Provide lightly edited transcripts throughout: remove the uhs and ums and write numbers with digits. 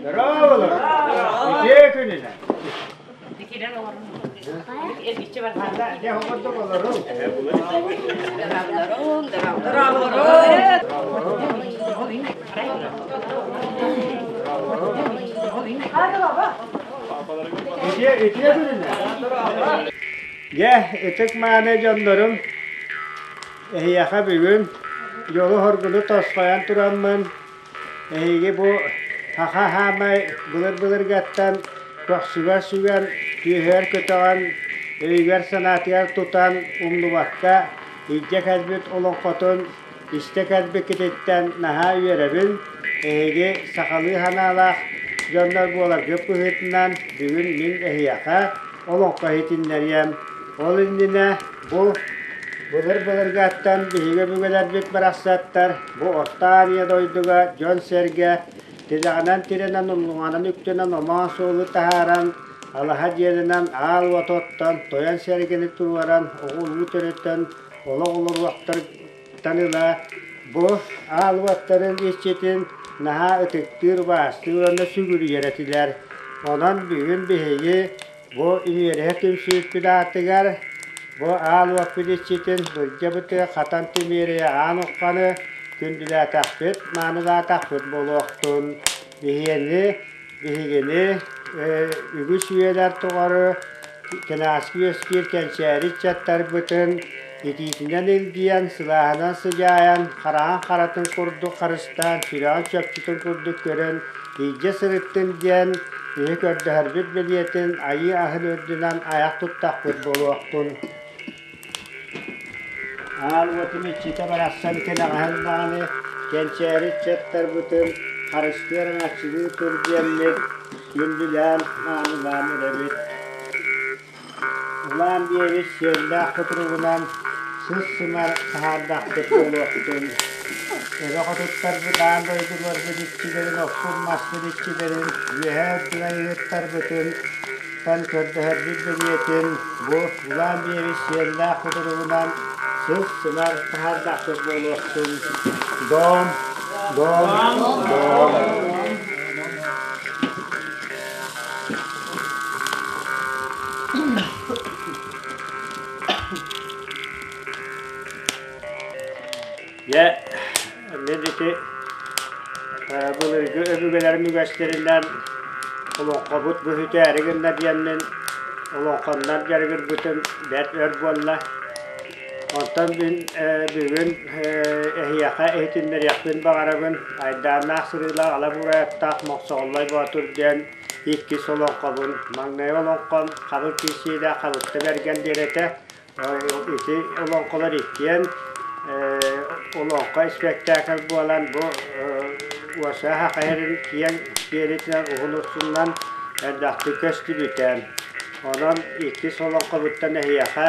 Дорооболор! Үтүө күнүнэн! Дьэ, оҕордук олорун. Үтүө, үтүө күнүнэн! Дьэ, ытык-мааны дьоннорум, эһиэхэ бүгүн дьолу-соргуну тосхойон тураммын, эһиги бу саха хаамай былыр-былыргаттан көхсүгэр сүгэн, түөһүгэр көтөҕөн, өйүгэр-санаатыгар тутан умнубакка илдьэ кэлбит олоҥхотун истэ кэлбиккититтэн наһаа үөрэбин. Эһиги сахалыы санаалаах дьоннор буоларгыт быһыытынан бүгүн мин эһиэхэ олоҥхо иһитиннэриэм. Ол иннинэ бу былыр-былыргаттан биһиги өбүгэлэрбит барахсаттар бу Орто Азия дойдуга дьон-сэргэ тилэҕинэн тирэнэн умнуганан үктэнэн омоон суолу таһааран алаһа дьиэлэнэн аал уоту оттон тойон сэргэни туруоран оҕо-уруу төрөтөн олох олоруохтарыттан ыла бу аал уоттарын иччитин наһаа ытыктыыр, убаастыыр уонна сүгүрүйэр этилэр. Онон бүгүн биһиги Бу үөрэх түмсүүппүт аатыгар бу аал уоппут иччитин былдьа-бытыга хатан тимиэрийэ аан ухханы күндүлээтэхпит, маанылаатахпыт буолуохтун. Биһиэни, биһигини үгүс үйэлэр тухары кэнэҕэски үөскүүр кэнчээри ыччаттарбытын итиитинэн илгийэн, сылааһынан сыдьаайан, хараҕын харатын курдук харыстаан, сүрэҕин чөпчүтүн курдук көрөн илдьэ сырыттын диэн Киһи көрдөһөрбүт бэлиэтин айыы аһын үрдүнэн айах туттахпыт буолуохтун. Аал уотум иччитэ барахсан кэнэҕэһин даҕаны кэнчээри ыччаттарбытын харыстыыр аҥаччылыы тур диэммит күндүлээн маанылаан эрэбит. Улаан биэбит сиэллээх кутуругунан сыс-сымар таһаардахпыт буолуохтун. Эбэ хотуттарбыт аан дойдуларбыт иччилэрин, оппут-маспыт иччилэрин, үөһээ үрдүнэн ыһыктарбытын тан көрдөһөрбүт бэлиэтин бу улаан биэбит сиэллээх кутуругунан сыс-сымар таһаардахпыт буолуохтун. Дом, дом, дом. Дьэ, мин ити былыргы өбүгэлэрим үгэстэринэн олоҥхобут бу бүтээри гынна диэммин олоҥхоннор дьарыгырбытым бэрт өр буолла. Онтон мин бүгүн эһиэхэ иһитиннэриэхпин баҕарабын айдааннаах сырыылаах Ала Бураевтаах Мохсоҕоллой Боотур диэн Иккис олоҥхобун, маҥнайгы олоҥхом Хабыр Киисиилээх Хабытта Бэргэн диэн этэ. Ити олоҥхолор иккиэн олоҥхо испэктээкил буолан бу Уоса Хахайарын киэҥ киэлитинэн уһун урсунунан элбэхтик көстүбүтэ. Онон иккис олоҥхобуттан эһиэхэ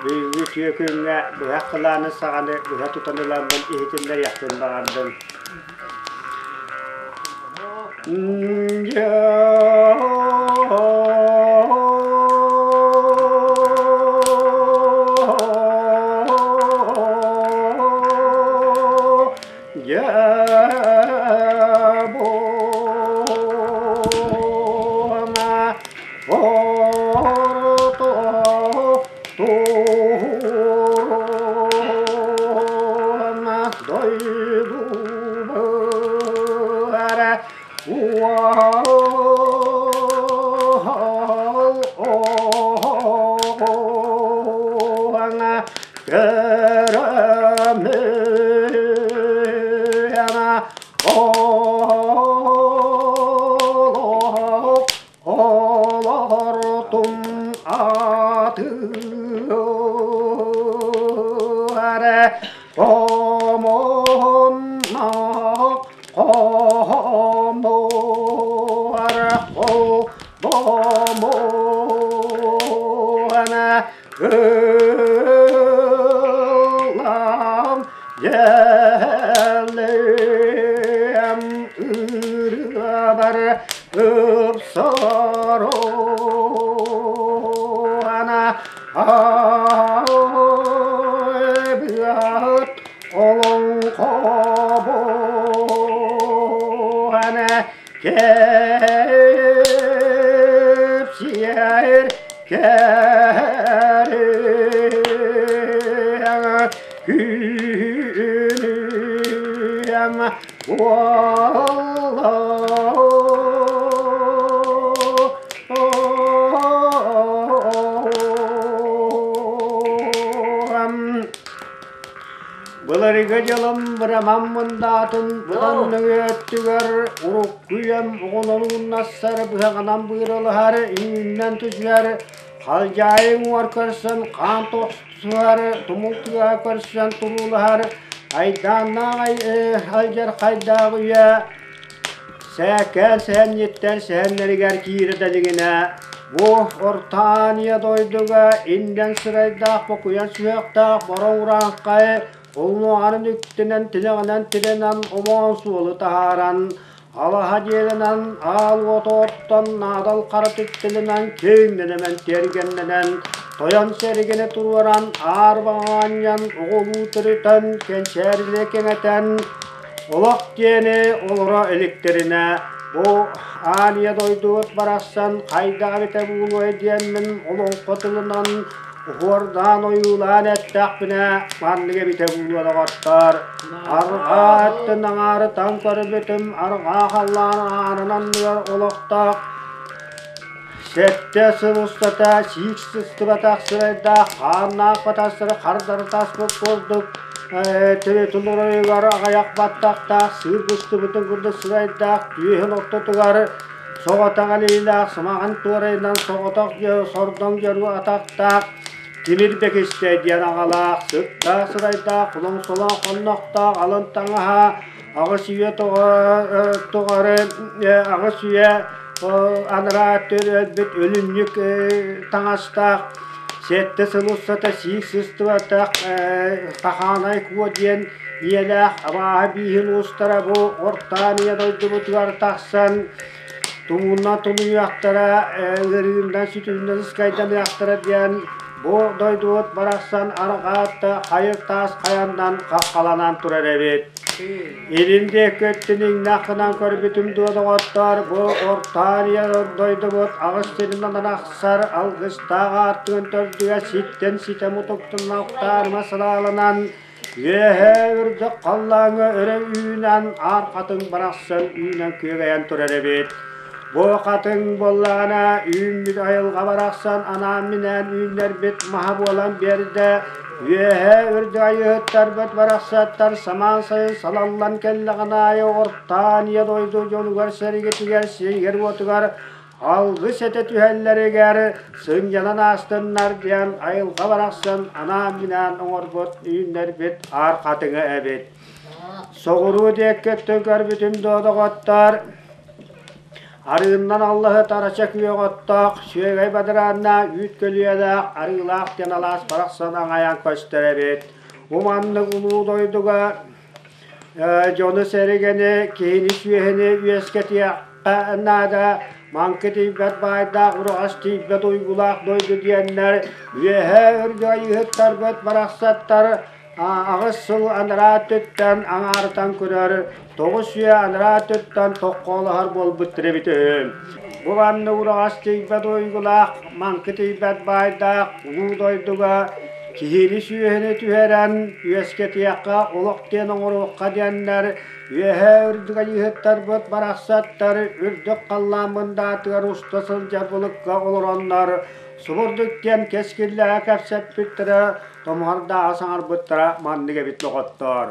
бүгүҥҥү үтүө күҥҥэ быһах кылаанын саҕаны быһа тутан ыламмын иһитиннэриэхпин баҕардым. Олоротум атыыра омонно хомуара холбомуана ыллам дьэлэм ырыабар ыпсароана аайбыат олоҥхобун. Кэпсиэр кэрэ күнүм буолла. Былыргы дьылым быраман мындаатын быдан нөҥүө өттүгэр урукку үйэм оҕолонууннассар быһаҕынан быыралаһар, иҥиннэн түсүһэр, халдьаайы уҥуор көрсөн хаан тохсуһар, тумул тыаһа көрсөн туруулаһар, айдааннаах алдьархайдаах үйэ Сээкээн сэһэнньиттэр сэһэннэригэр киирэ да илигинэ, бу Орто Аанньа дойдуга иҥнэн сырайдаах бокуйан сүһүөхтээх бороҥ урааҥхай уҥуоҕарын үктэнэн тилэҕинэн тирэнэн омоон суолу таһааран, алаһа дьиэлэнэн аал уоту оттон наадал хара түптэлэнэн киҥнэнэмэн тиэргэннэнэн тойон сэргэни туруоран аарба оонньон оҕолуу төрүтэн кэнчээрилэ кэҥэтэн Олох диэни олоро иликтэринэ, бу аан ийэ дойдубут барахсан хайдах эбитэ буолуой диэммин олоҥхо тылынан уһуордаан ойуулаан эттэхпинэ, маннык эбитэ буолуо доҕоттоор. Арҕаа өттүн аҥаарытан көрбүтүм, арҕаа халлаан аанын анныгар олохтоох 7 сыл устата сиик сыстыбатах сырайдаах, хааннаах батастары хардары таспыт курдук төбөтүн оройугар аҕыйах баттахтаах, сыыр быстыбытын курдук сырайдаах, түөһүн ортотугар соҕотох илиилээх, сымаҕын туорайынан соҕотох сордоҥ дьоруо атахтаах, тимир бэкистэ диэн аҕалаах, сыттаах сырайдаах, кулуҥсолоох хоннохтоох алын таҥаһа, 8 үйэ тоҕо 8 үйэ анараа өлбүт өлүнньүк таҥастаах 7 сыл устата сиик сыстыбатах Тахаанай Куо диэн ийэлээх абааһы бииһин уустара бу Орто Аанньа дойдубутугар тахсан тумуунан тунуйуохтара, ыарыынан сүтүүнэн ыскайданыахтара диэн бу дойдубут барахсан арҕаатта хайыр таас хайаннан хаххаланан турар эбит. Илин диэки өттүн иҥнэххинэн көрбүтүм дуо, доҕоттоор, бу Орто Азия дойдубут аҕыс сиринэн арахсар алгыстаах аартыгын төрдүгэр ситтэн ситэ мутуктуннаахтаарыма сылааланан, үөһээ үрдүк халлааҥҥа өрө үүнэн, аар хатыҥ барахсан үүнэн күөгэйэн турар эбит. Бу хатыҥ буоллаҕына үүммүт айылҕа барахсан анаан-минээн үүннэрбит маһа буолан биэрдэ. Үөһээ үрдүк айыыһыттарбыт барахсаттар самаан сайын салаллан кэллэҕин аайы ортаан ийэ дойду дьонугар-сэргэтигэр, сиригэр-уотугар алгыс этэ түһэллэригэр сынньанан аастыннар диэн айылҕа барахсан анаан-минээн оҥорбут үүннэрбит аар хатыҥа эбит. Соҕуруу диэки өттүн көрбүтүм дуо, доҕоттоор, арыыннан аллаһы тарача күөх оттоох, сүөгэй бадарааннаах, үүт көлүйэлээх, арыылаах диэн алаас барахсан аҥайан көстөр эбит. Бу маннык улуу дойдуга дьону-сэргэни, киһини-сүөһүнү үөскэтиэххэ наада. Маҥкы тиийбэт баайдаах, ураҕас тиийбэт уйгулаах дойду диэннэр үөһээ үрдүк айыыһыттарбыт барахсаттар 8 сыл анараа өттүттэн аҥаарытан көрөр, 9 үйэ анараа өттүттэн токкоолоһор буолбуттар эбит үһү. Бу манна ураҕас тиийбэт уйгулаах, маҥкы тиийбэт баайдаах улуу дойдуга киһини-сүөһүнү түһэрэн үөскэтиэххэ, олох диэн оҥоруохха диэннэр үөһээ үрдүк айыыһыттарбыт барахсаттар үрдүк халлаан мындаатыгар уста сылдьар былыкка олороннор субурдук диэн кэскиллэһэ кэпсэппиттэрэ Томуһардааҕы саҥарбыттара маннык эбит доҕоттоор.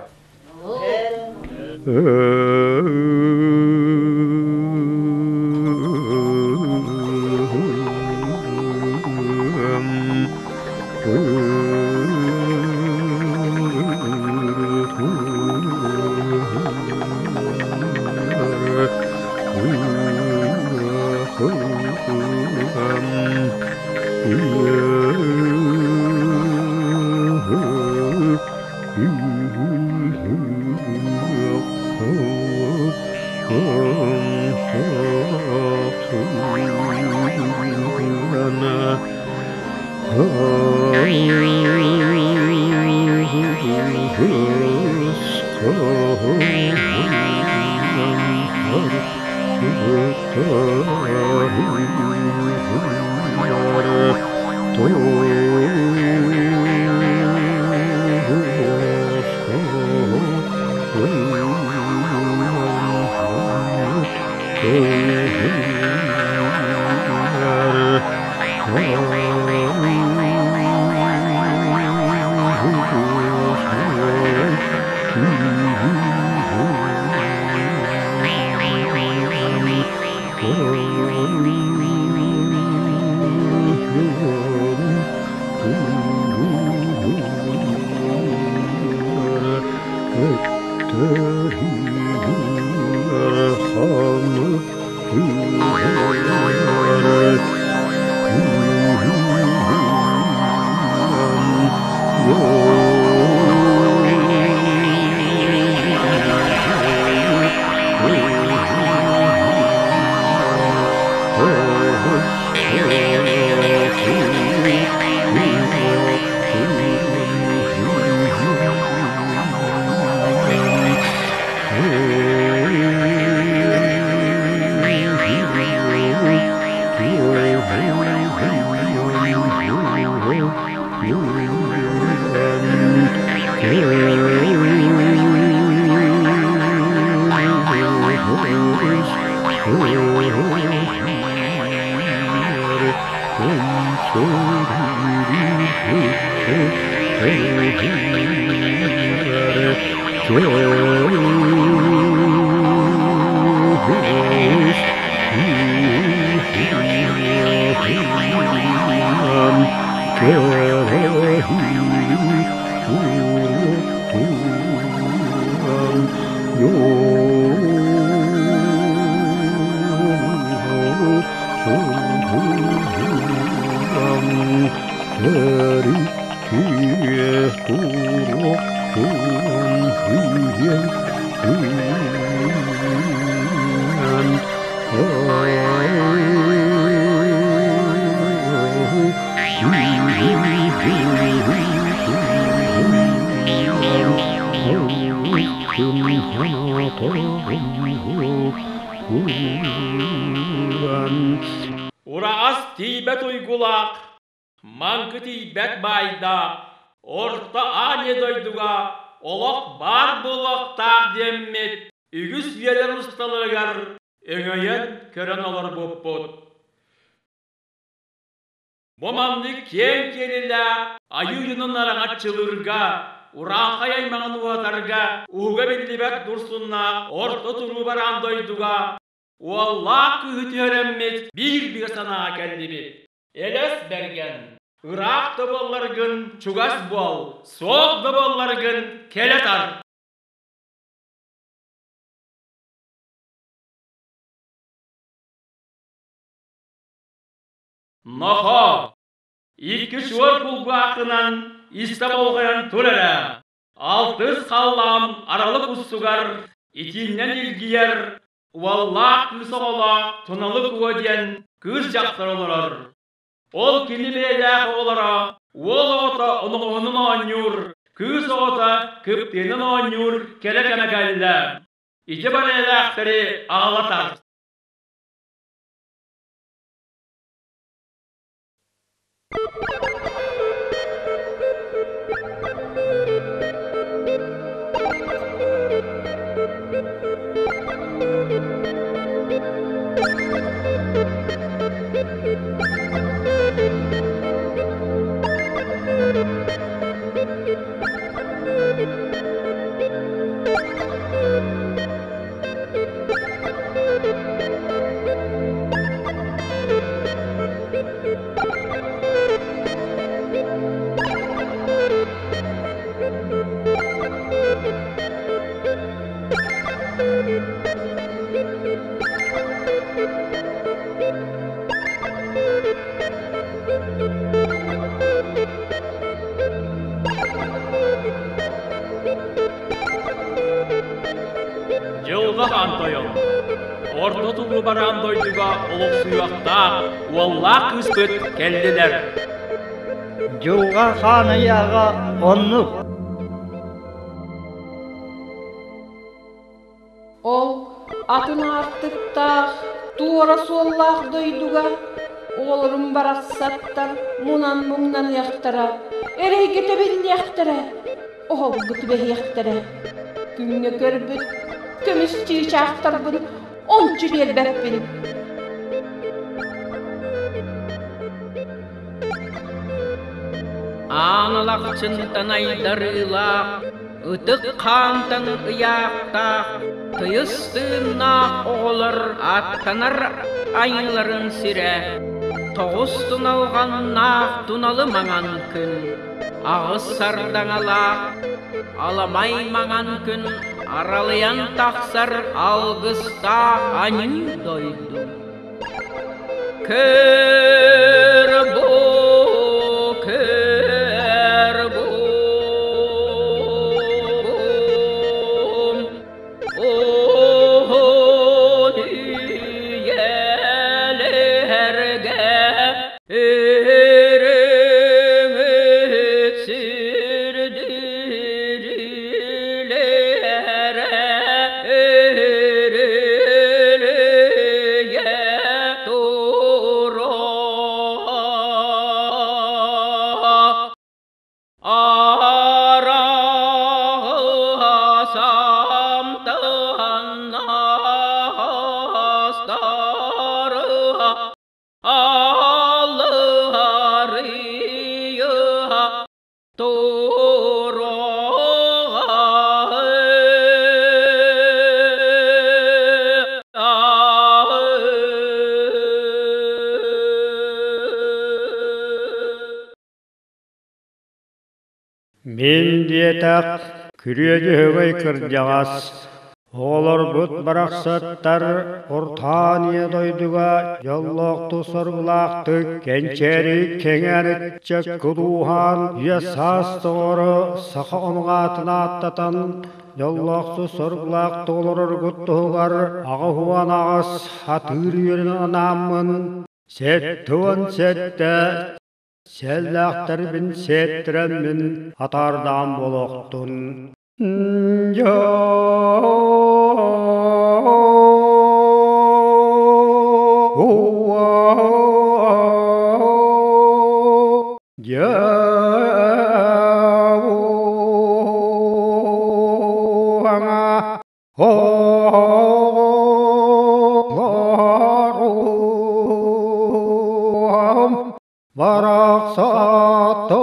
Ураҕас тиийбэт уйгулаах, маҥкы тиийбэт баайдаах, Орто Азия дойдуга олох баар буолуохтаах диэммит үгүс үйэлэр усталарыгар өҥөйөн көрөн олорбуппут. Бу маннык киэҥ киэлилээх айыы дьонун араҥаччылыырга, урааҥхай аймаҕын уһатарга уһуга биллибэт дурсуннаах орто туруу бараан дойдуга уоллаах кыыһы түһэрэммит биир бигэ санааҕа кэллибит. Элэс Бэргэн, ыраах да буолларгын чугас буол, суох да буолларгын кэлэ тар. Нохоо, икки чуор кулгааххынан истэ болҕойон тур эрэ, алтыс халлаан аралык устугар итииннэн илгийэр уоллаах кыыс оҕолоох Туналык Уо диэн кыыс дьахтар олорор. Ол кини бэйэлээх оҕолоро уол оҕото оноҕоһунан оонньуур, кыыс оҕото кыптыынан оонньуур кэрэ кэмэ кэллэ. Ити барыйалаахтары аҕала тарт. Дьылҕа хаан тойон, орто тулу бараан дойдуга олохсуйуохтаах уоллаах кыыспыт кэллилэр. Дьылҕа хаан ыйааҕа оннук. Ол Атын аартыктаах, туора суоллаах дойдуга оҕолорум барахсаттар мунан муҥнаныахтара, эрэйгэ тэбиллиэхтэрэ, оһолго түбэһиэхтэрэ. Күҥҥэ көрбүт көмүс чыычаахтарбын ончу биэрбэппин. Аан Алахчынтан айдарыылаах, ытык хаантан ыйаахтаах, тыйыс тыыннаах оҕолор аттанар айыыларын сирэ, тоҕус туналҕаннаах туналы маҥан күн, аҕыс сардаҥалаах аламай маҥан күн аралыйан тахсар алгыстаах аньыы дойду. Көр бу, көр бу, уһун үйэлэргэ үрүҥ сүрдүрүлэрэ өрүлүйэ туруо. Арахасам Алларыйа туруга Мин диэтэх күрүө Дьөһөгөй кырдьаҕас, оҕолорбут барахсаттар Ортаания дойдуга дьоллоохтук соргулаахтык кэнчээри кэҥээн ыччакка дууһаан үйэ-саас доҕоро саха омук аатын ааттатан дьоллоохтук соргулаахтык олороргут туһугар 88 атыыр үөрүн анааммын 77 Сэллээхтэрбин сиэттэрэммин атаардаан буолуохтун. Барахсаттар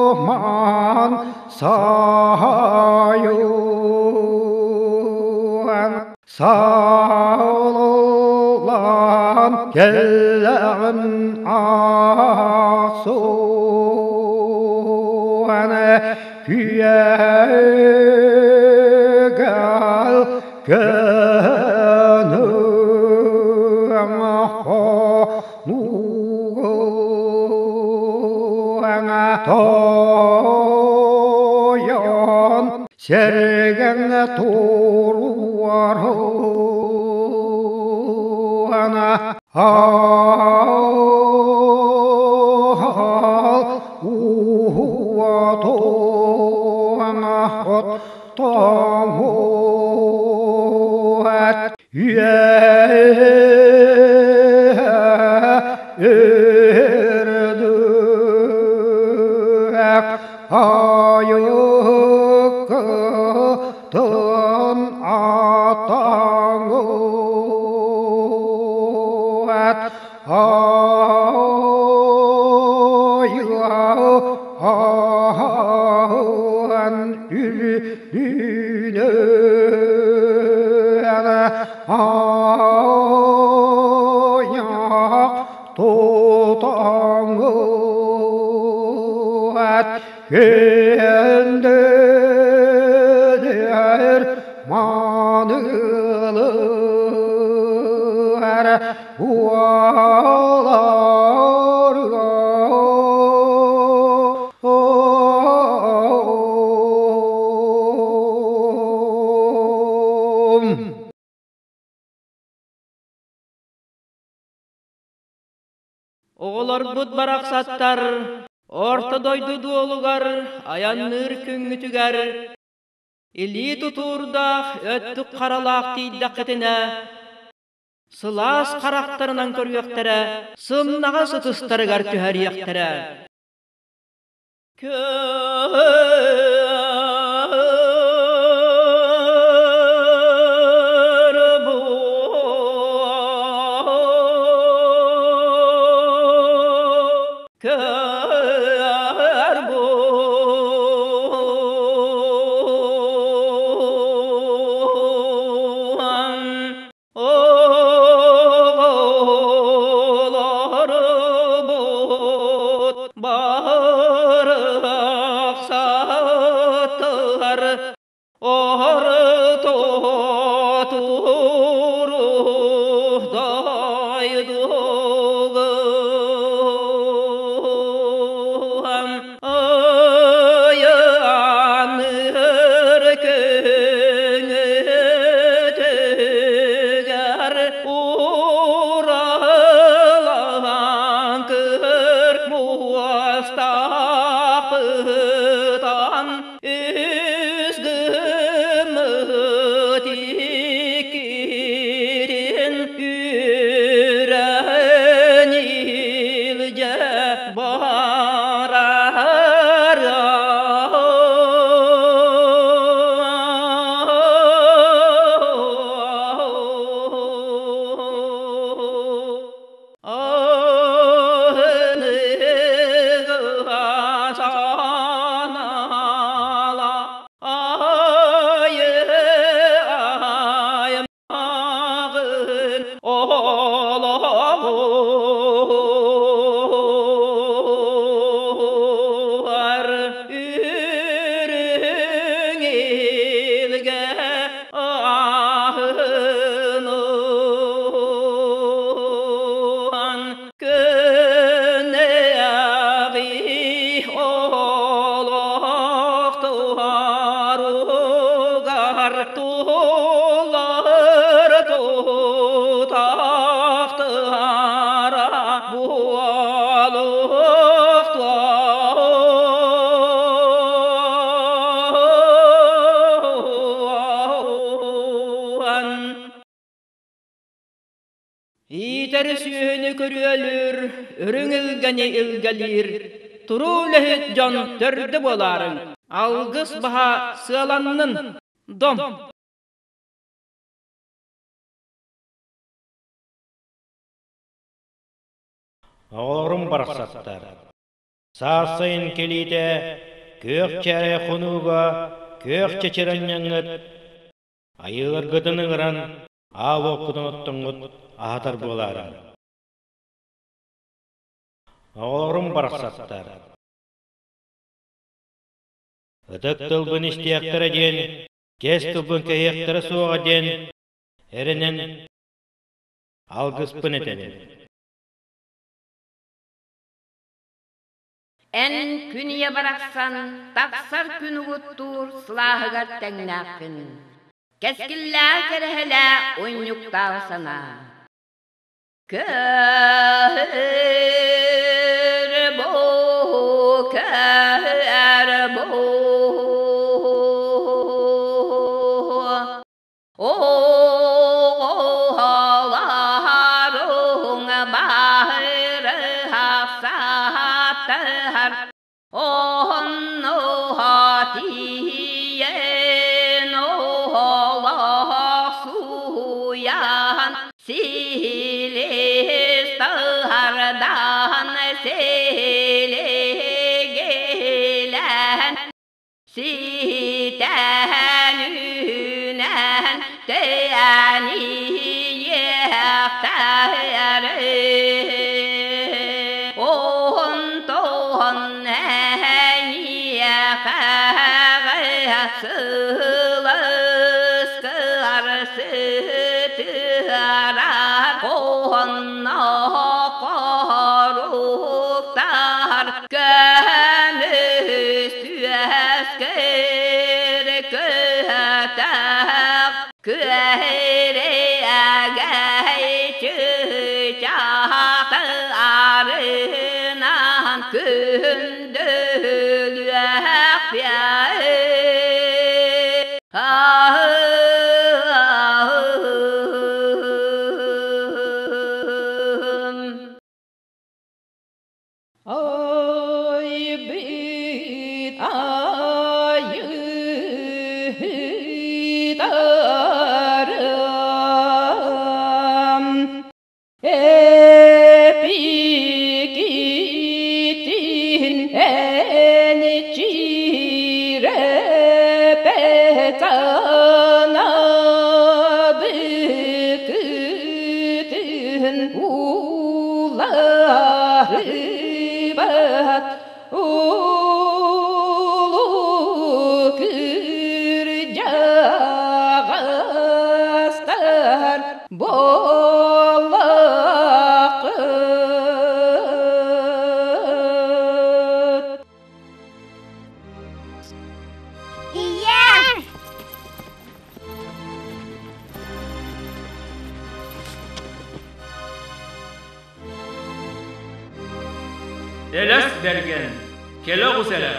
саман сайын саллан келлэҕин ахсуан күөгэл Тойон сэргэҥ туруорана Тоҥуат Үөрдүк айыккытын атаҥыат Айан үлүнэн айах тутаҥыат Күндүдэр маанылар Оҕолорбут барахсаттар. Орто дойду дуолугар айанныыр күҥҥүтүгэр илии тутуурдаах өттүк харалаах тиийдэххитинэ, сылаас харахтарынан көрүөхтэрэ, сымнаҕас ытыстарыгар түһэриэхтэрэ. Көр бу, Оҕолорбут барахсаттар орто туру дойдугам ыйаныр күҥүтүгэр уралаан кырк муостаахпытан үс гыммыт иккитин үрэн илдьэ барара. Олоҕор үрүҥ илгэ аһынуан күннээҕи олох туһаругар тулар тутахтара буолуохтуон. Иитэр сүөһүнү көрүөлүүр, үрүҥ илгэни илгэлиир, туруу үлэһит дьон төрдө буолаарыҥ, алгыс баһа сыаланнын, дом! Оҕолорум барахсаттар, саас сайын кэлиитэ күөх чээрэй хонууга күөх чэчир анньаҥҥыт, айыыларгытын ыҥыран аал уоккутун оттоҥҥут аһатар буолаарыҥ. Оҕолорум барахсаттар, ытык тылбын истиэхтэрэ диэн, кэс тылбын кэһиэхтэрэ суоҕа диэн эрэнэн алгыспын этэбин. Эн күн ийэ барахсан тахсар күн угуттуур сылааһыгар тэҥнээххин. Кэскиллээх кэрэһэлээ унньуктаах санаа. Көр бу, көр бу, Оҕолоруҥ баһырхахсаттар, онно тиийэн олохсуйан, силис тардан силигилээн Ситэн үүнэн тэниэхтэр онтон эйиэхэ сылыскар сытыарар онно хоруктар көмүс түөскэр көтөх күөрээгэй чыычаах арынан күндү Айбыт айыытарым эпикитин энчире петана быкытын уларыбат улуу кырдьаҕастар буоллаххыт. Ийээ! Элэс Бэргэн, кэлэ оҕус эрэ.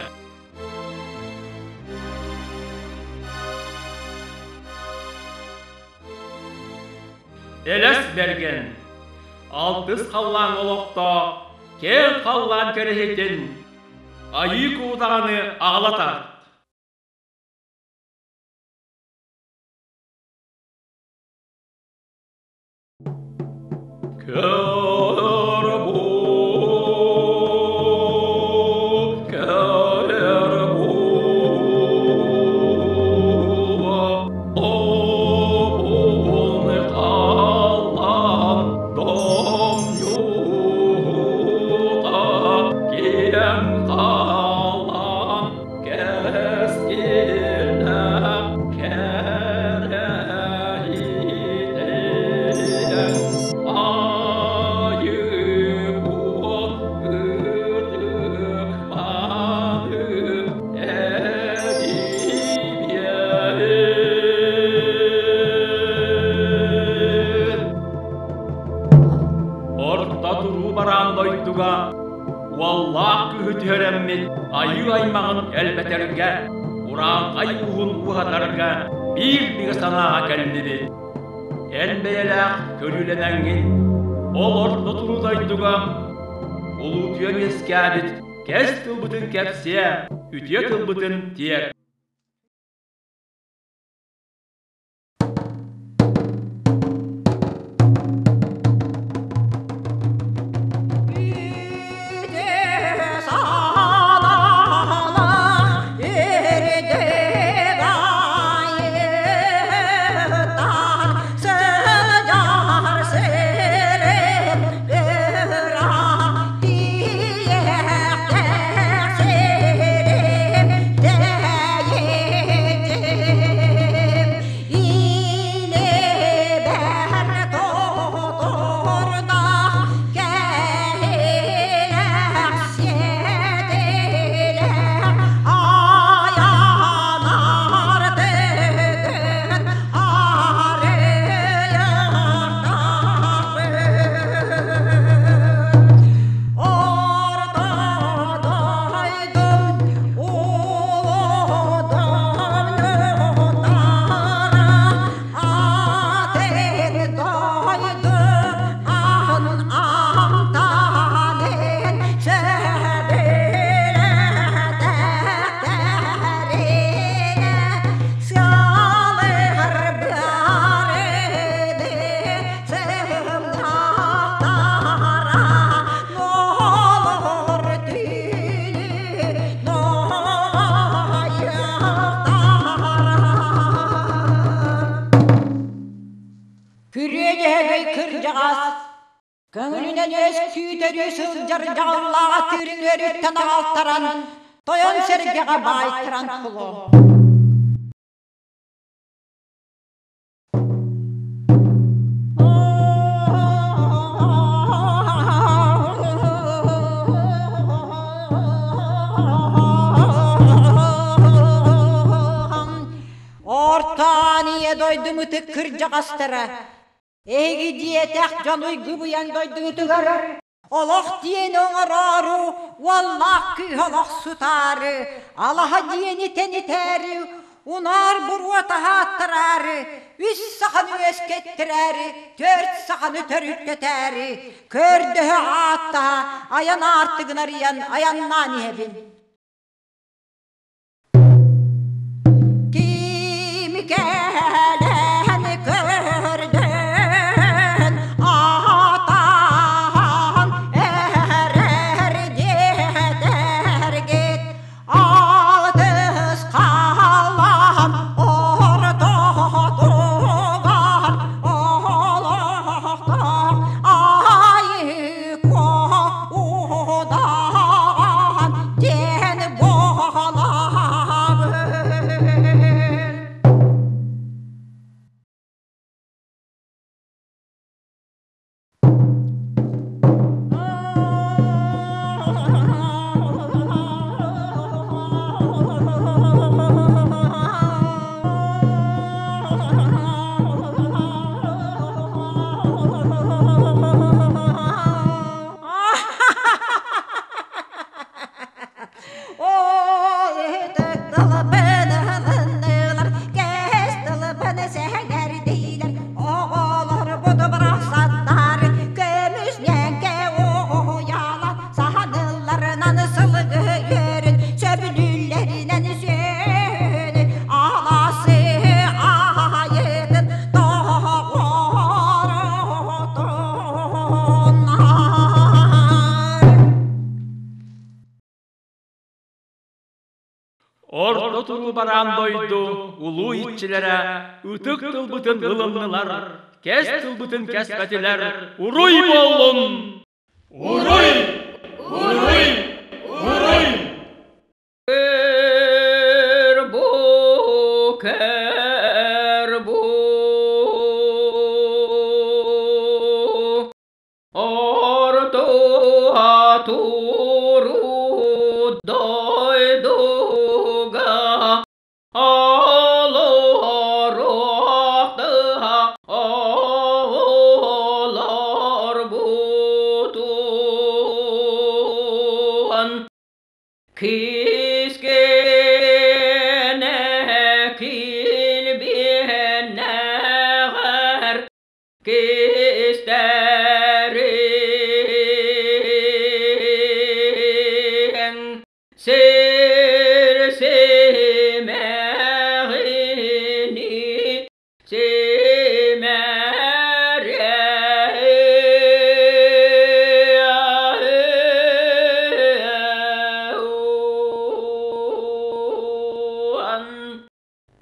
Элэс Бэргэн, алтыс халлаан олохтоох, киэҥ халлаан кэрэһитин, айыы куудаҕаны аҕала тарт. Көр бу, көр бу, обун халлаан домньута киэҥ халлаан кэскилэ кэрэһитэ айыы-уот ытык-мааны эдиибиэр. Орто туруу бараан дойдуга уоллаах кыыһы түһэрэммит айыы аймаҕын элбэтэргэ, урааҥхай ууһун ууһатарга биир бигэ санааҕа кэллибит. Эн бэйэлээх көрүүлэнэҥҥин, ол орто туруу дойдуга улуутуйан үөскээбит кэс тылбытын кэпсиэ, үтүө тылбытын тиэр. Үтүө санаалаах үрдүк айыытар сылдьар сирим ыраах тиийиэхтээх сирим тэйиччим илибэр тутурдаах кэһиилээх сиэтилээх айанар тыгын арыйахтаахпын. Орто дойдум улуу домнутара атын дойду аһын амтанын сөбүлэтэхтэринэ сыалыһар быарыны сымнахтара нолор түүнү нуһаайахтара. Күрүө Дьөһөгөй кырдьаҕас, көҥүлүнэн үөскүү-төрүү сылдьар дьаҕыллаах атыырын үөрүттэн аҕалтаран, тойон сэргэҕэ баайтаран кулу. Орто Ания дойдум ытык кырдьаҕастара, эһиги диэтэх дьон уйгу-быйаҥ дойдугутугар Олох диэни оҥороору, уоллаах кыыһы олох сутаары, алаһа диэни тэнитээри, унаар буруо таһааттараары, үс саханы үөскэттэрээри, түөрт саханы төрүттэтээри, көрдөһө ааттаһа, айан аартыгын арыйан айаннаан иһэбин. Ким кэлэн көрдөн атаан эрэр диэтэргит алтыс халаан ортотугар олохтоох айыко удаан диэн буолабын. Саһанылларынан сылгы үөрүн сөбүлүүллэринэн сүөһүнү аласы аайытын тоҕоротунар. Орто туруу бараан дойду улуу иччилэрэ ытык тылбытын ылыннылар, кэс тылбытын кэспэтилэр, уруй буоллун! Уруй! Уруй! Уруй! Көр бу, көр бу, орто туру дойдуга олоруохтаах олорбутун Кискэнэ килбиэннэҕэр кистэриҥ сир симэҕини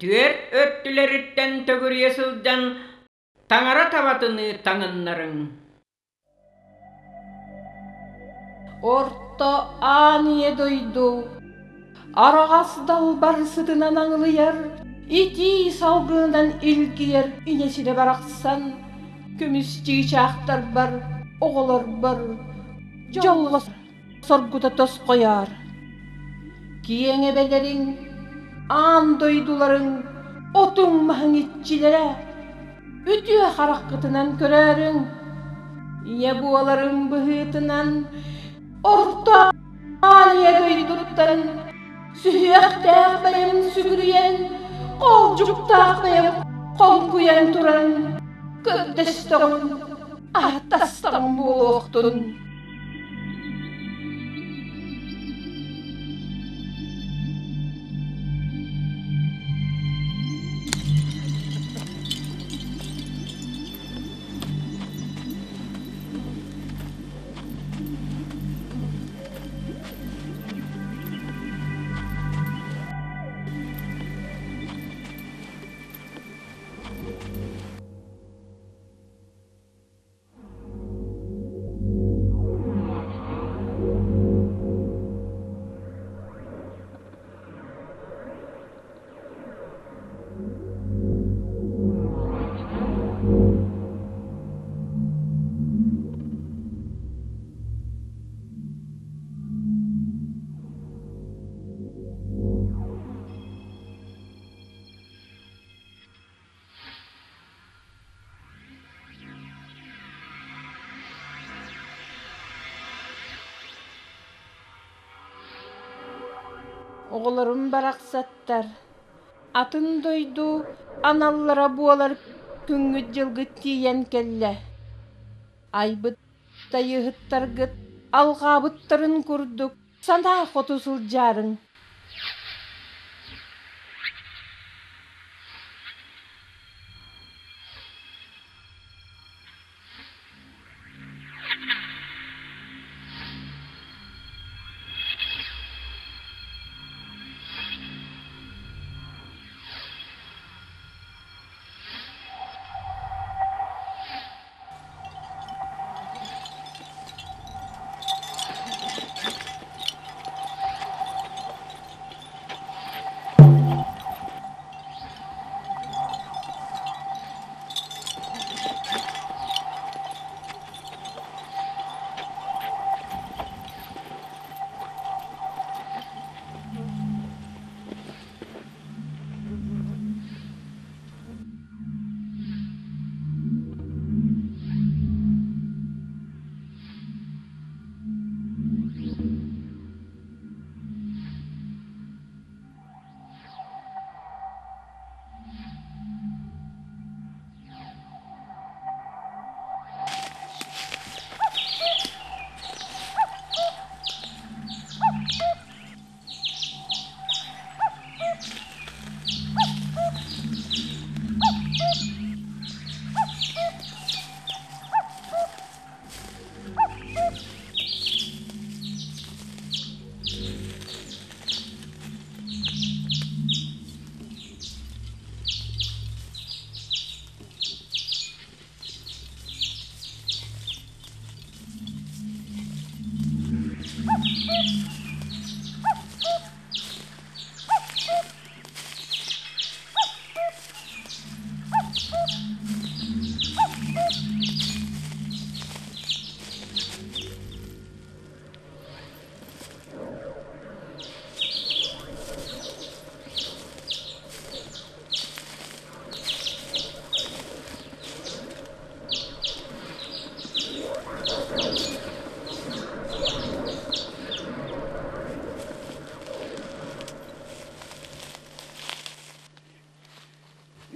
Түөрт өттүлэриттэн төгүрүйэ сылдьан таҥара табатыныы таҥыннарыҥ. Орто аан ийэ дойду араҕас далбар сытынан аҥылыйар, итии салгынынан илгийэр инэсинэ барахсан көмүс чыычаахтарбар, оҕолорбор дьолло соргута тосхойоор. Киэҥ эбэлэриҥ, аан дойдуларыҥ, отуҥ-маһыҥ иччилэрэ, үтүө хараххытынан көрөөрүҥ, ийэ буоларым быһыытынан орто аан ийэ дойдуттан сүһүөхтээх бэйэм сүгүрүйэн, холдьуктаах бэйэм хоҥкуйан туран көрдөстөҕүм, ааттастаҕым буолуохтун. Оҕолорум барахсаттар, атын дойду аналлара буолар күҥҥүт-дьылгыт тиийэн кэллэ. Айбыт тайыһыттаргыт алҕаабыттарын курдук санаа хоту сылдьаарыҥ.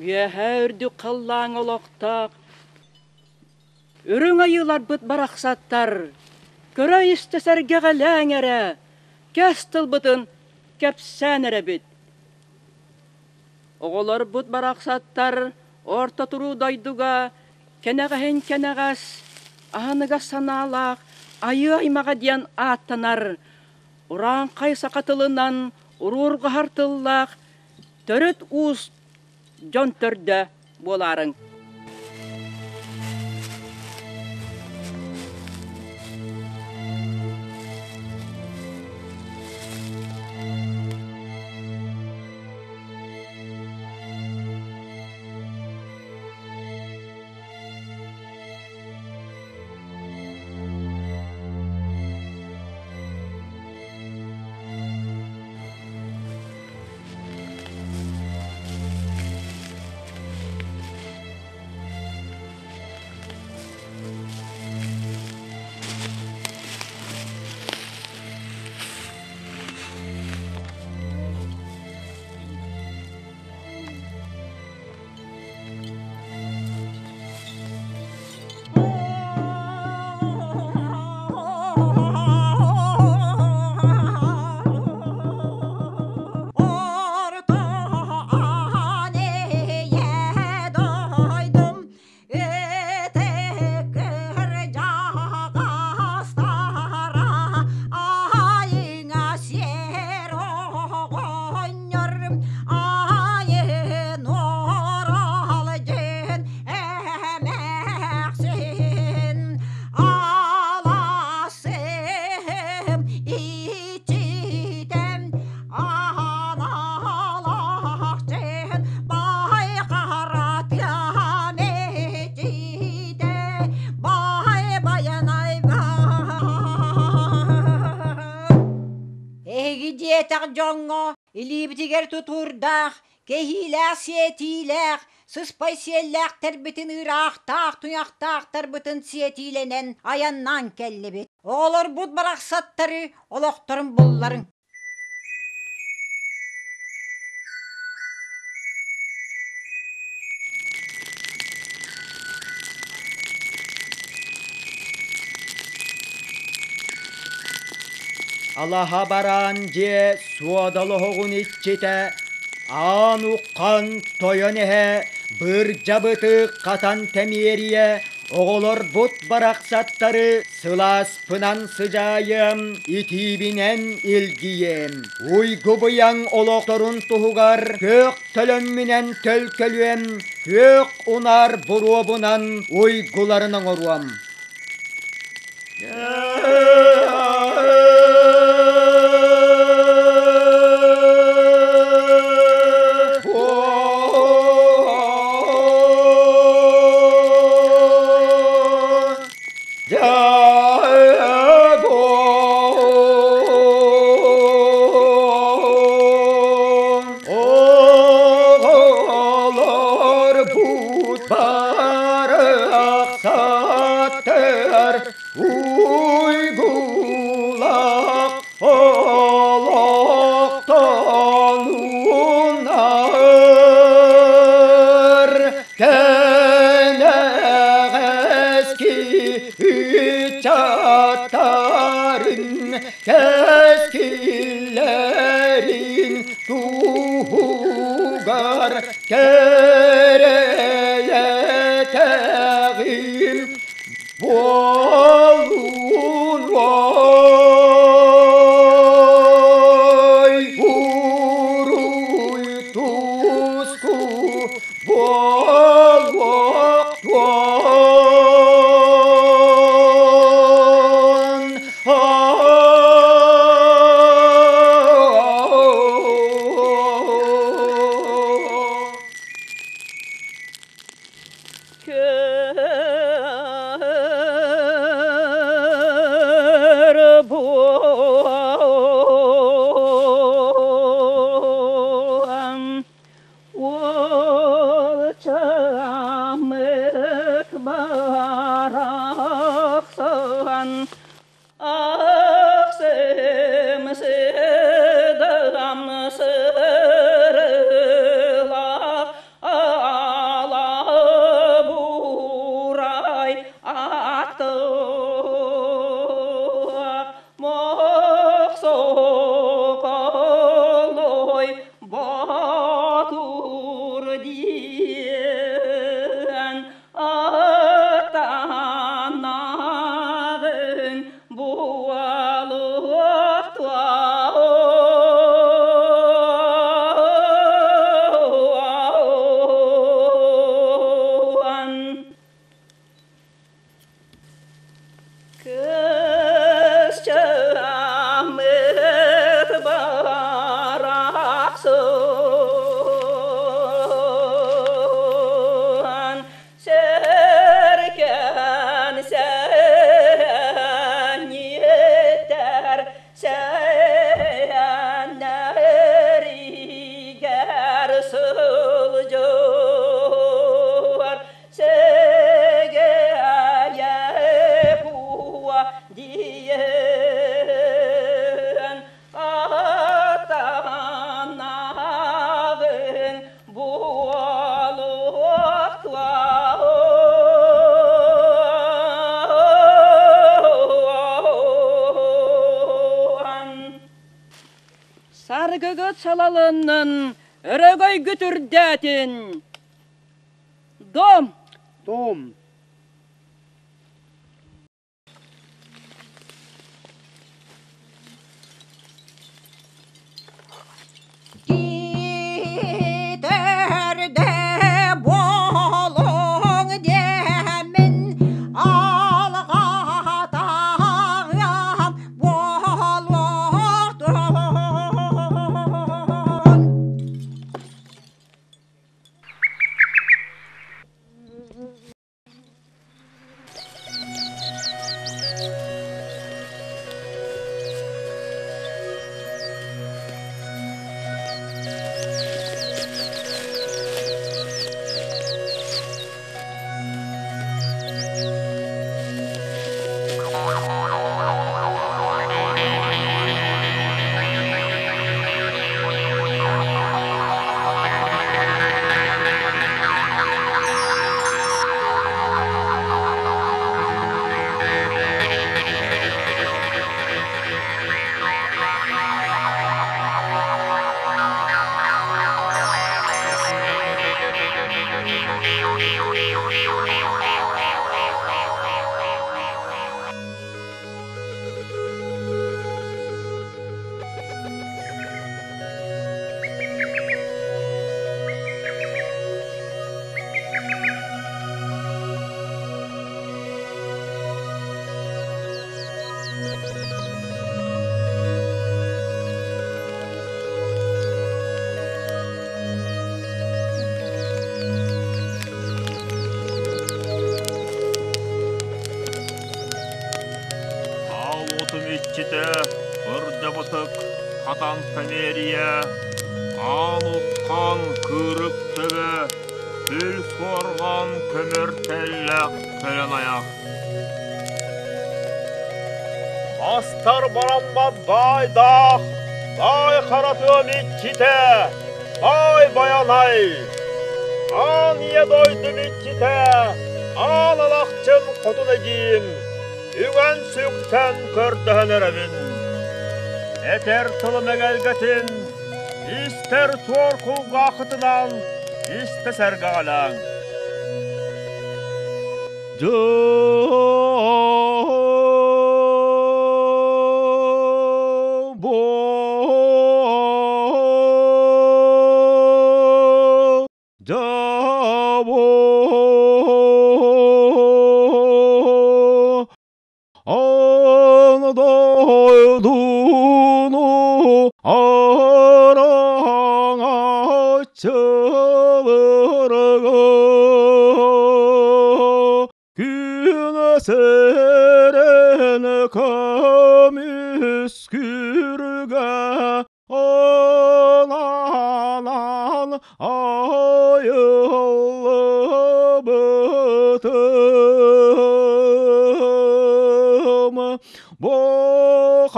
Үөһээ үрдүк халлааҥ олохтоох Үрүҥ айыыларбыт барахсаттар, көрө-истэ сэргэҕэлээҥ эрэ, кэс тылбытын кэпсээн эрэбит. Оҕолорбут барахсаттар орто туруу дойдуга кэнэҕэһин кэнэҕэс, аһыныгас санаалаах айыы аймаҕа диэн ааттанар урааҥхай саха тылынан уруурҕаһар тыллаах төрүт уус дьон төрдө буолаарыҥ. Орто ийэ дойдум ытык кырдьаҕастара айыҥа сиэр оҕонньор айын орал дьин эмээхсин аласым ичитэм аналах дьин байқаратыам ичитэ бай байанай Эһиги диэтэх дьоҥҥо илиибитигэр тутуурдаах, кэһиилээх сиэтиилээх, сыспай сиэллээхтэрбитин ыыраахтаах туйахтаахтарбытын сиэтиилэнэн айаннаан кэллибит. Оҕолорбут барахсаттары олохторун булларыҥ. Алаһа бараан дьиэ суодал оһоҕун иччитэ, аан уххан тойон эһэ, бырдьабыты хатан тэмиэрийэ, оҕолорбут барахсаттары сылааспынан сыдьаайыам, итиибинэн илгийиэм. Уйгу-быйаҥ олохторун туһугар күөх төлөммүнэн төлкөлүөм, күөх унаар буруобунан уйгуларын оҥоруом. Уйгулах олохтонунар кэнэҕэски ыччаттарын кэскиллэрин туһугар кэрэйэтэҕим буолун ой уруй туску буолуохтун Kör буолан Уолчамык барахсан Ахсым сыдам сырылах ала бурай аттых Мохсоқолой Батур диэн аттанаҕын буолуохтуон. Кысчамыт барахсан сэркэн сэниэтэр сэннэригэр сылдьар сэгэйэ куа диэн аттанаҕын буолуохтуон. Саргыгыт салалыннын, өрөгөйгүт үрдээтин! Дом! Дом! Китерде буолуҥ диэммин алҕатаҕым буолуохтун. Тантамерия, Аал Уххан Кыырык Төбө, Күл Суорҕан Көмөр Тэллэх Көлөн Айах. Астар бараммат баайдаах, баай хара тыам иччитэ, баай Байанай! Аан ийэ дойдум иччитэ, аан алахчын хотун эдьиийим, үгэн-сүктэн көрдөһөн эрэбин. Этэр тылым эгэлгэтин, истэр туор кулгааххытынан истэ сэргэҕэлээҥ. Дойдуну араҥаччыларга күн сэрэн көмүскүргэ ананан айыллыбытым бухатыр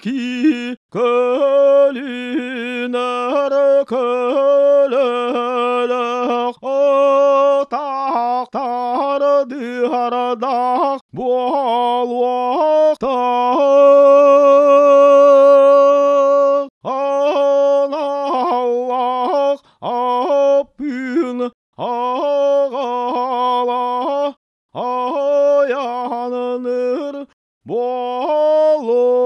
ки көлүнэр көлөлөх атахтар дыһардах буолуохтаах аналлаах аппын аҕала аяныр буолуом.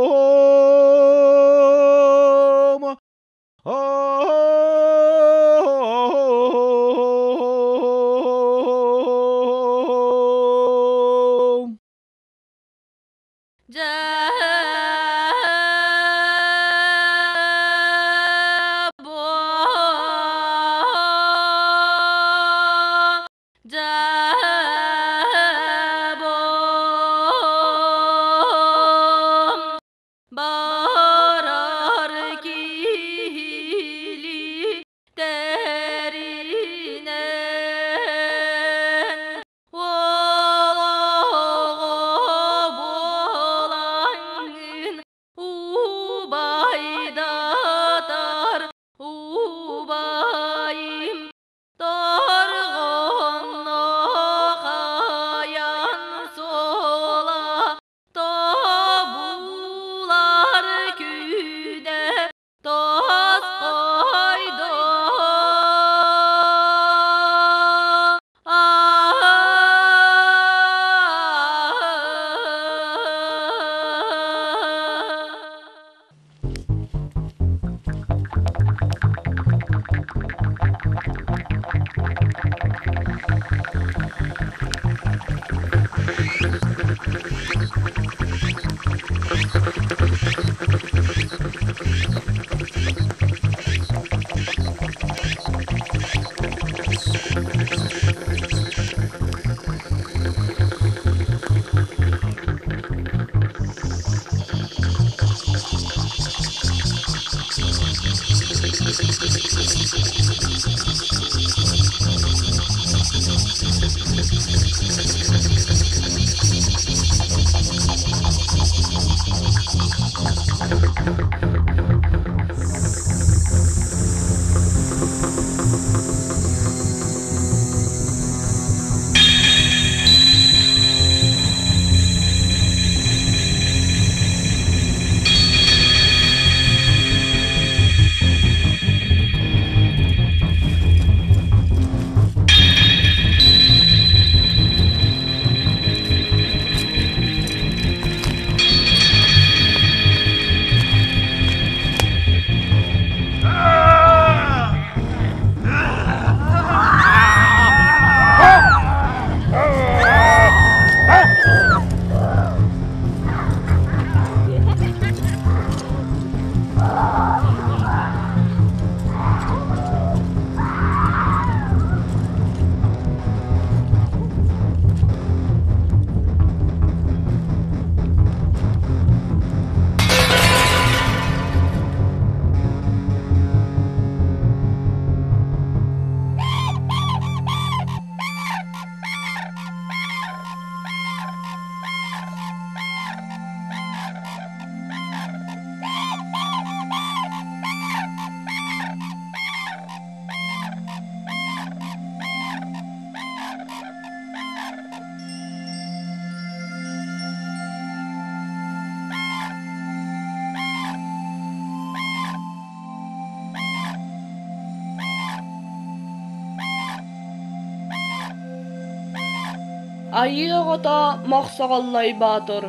Айыы оҕото Мохсоҕоллой Боотур.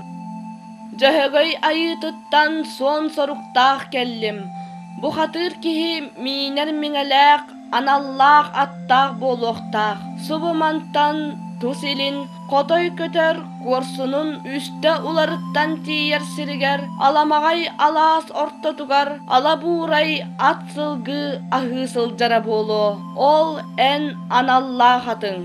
Дьөһөгөй айыытыттан суон соруктаах кэллим. Бухатыыр киһи миинэр миҥэлээх, аналлаах аттаах буолуохтаах. Субу мантан тус илин хотой көтөр куорсунун үстэ уларыттан тиийэр сиригэр аламаҕай алаас ортотугар ала буурай ат сылгы аһыы сылдьара буолуо. Ол эн аналлаах атыҥ.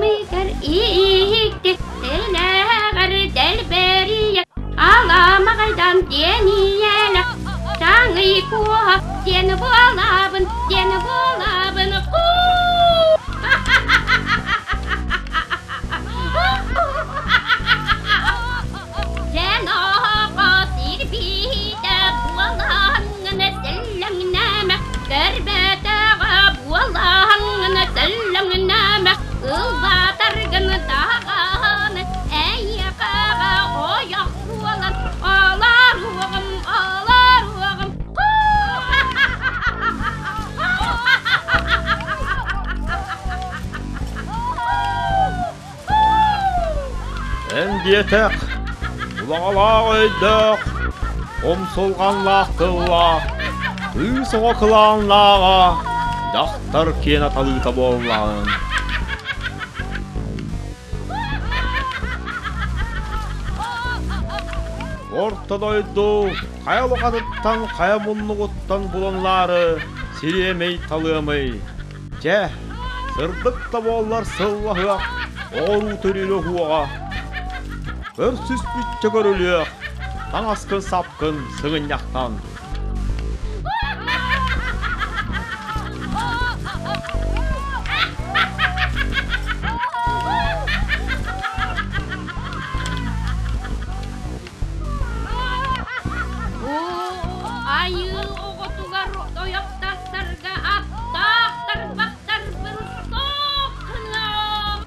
Кыламыгар иһикти тэлэҕэр дэлбэрийэ аламаҕайдан диэн ийэлэх Таҥый куоһа диэн буолабын, диэн буолабын Дьэн оҕо сирбиитэ буолаҥҥын сэллэҥнээмэ, көрбөтөҕө буолаҥҥын сэллэҥнээмэ, ылбатаргын даҕаны эйиэхэҕэ ойох буолан олоруоҕум, олоруоҕум. Эн диэтэх, улаҕалаах өйдөөх, умсулҕаннаах тыллаах, кыыс оҕо кылааннааҕа, дьахтар киэнэ талыыта буоллаҕын. Орто дойду хайа улаханыттан хайа муннугуттан буланнаары сириэмэй талыамый. Чэ, сырдык да буоллар сыллаһыах, оҕоруу төрүүрэ уһуоҕа. Көрсүспүччэ көрүлүөх, таҥаскын-сапкын сыгынньахтан. Айыы оҕотугар ойох тахсарга аттаах тарбахтарбын суох гыныам.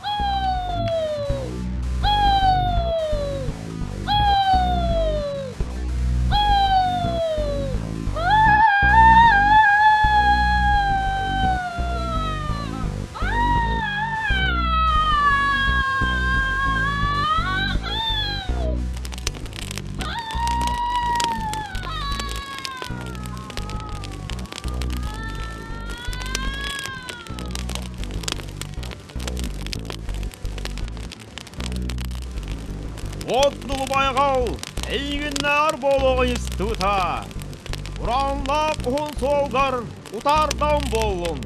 От Дулубайҕал эйигиннээҕэр буолуоҕа истыбыта. Урааннаах уһун суолгар утаардаҕым буоллун.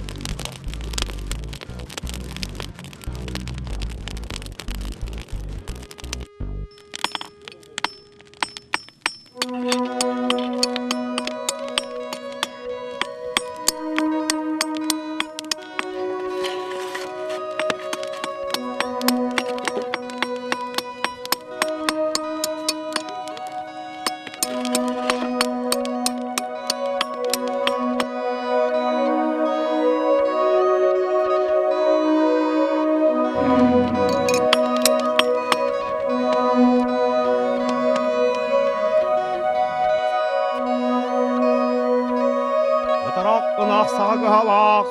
Ытарах ынах саҕа кыһалаах,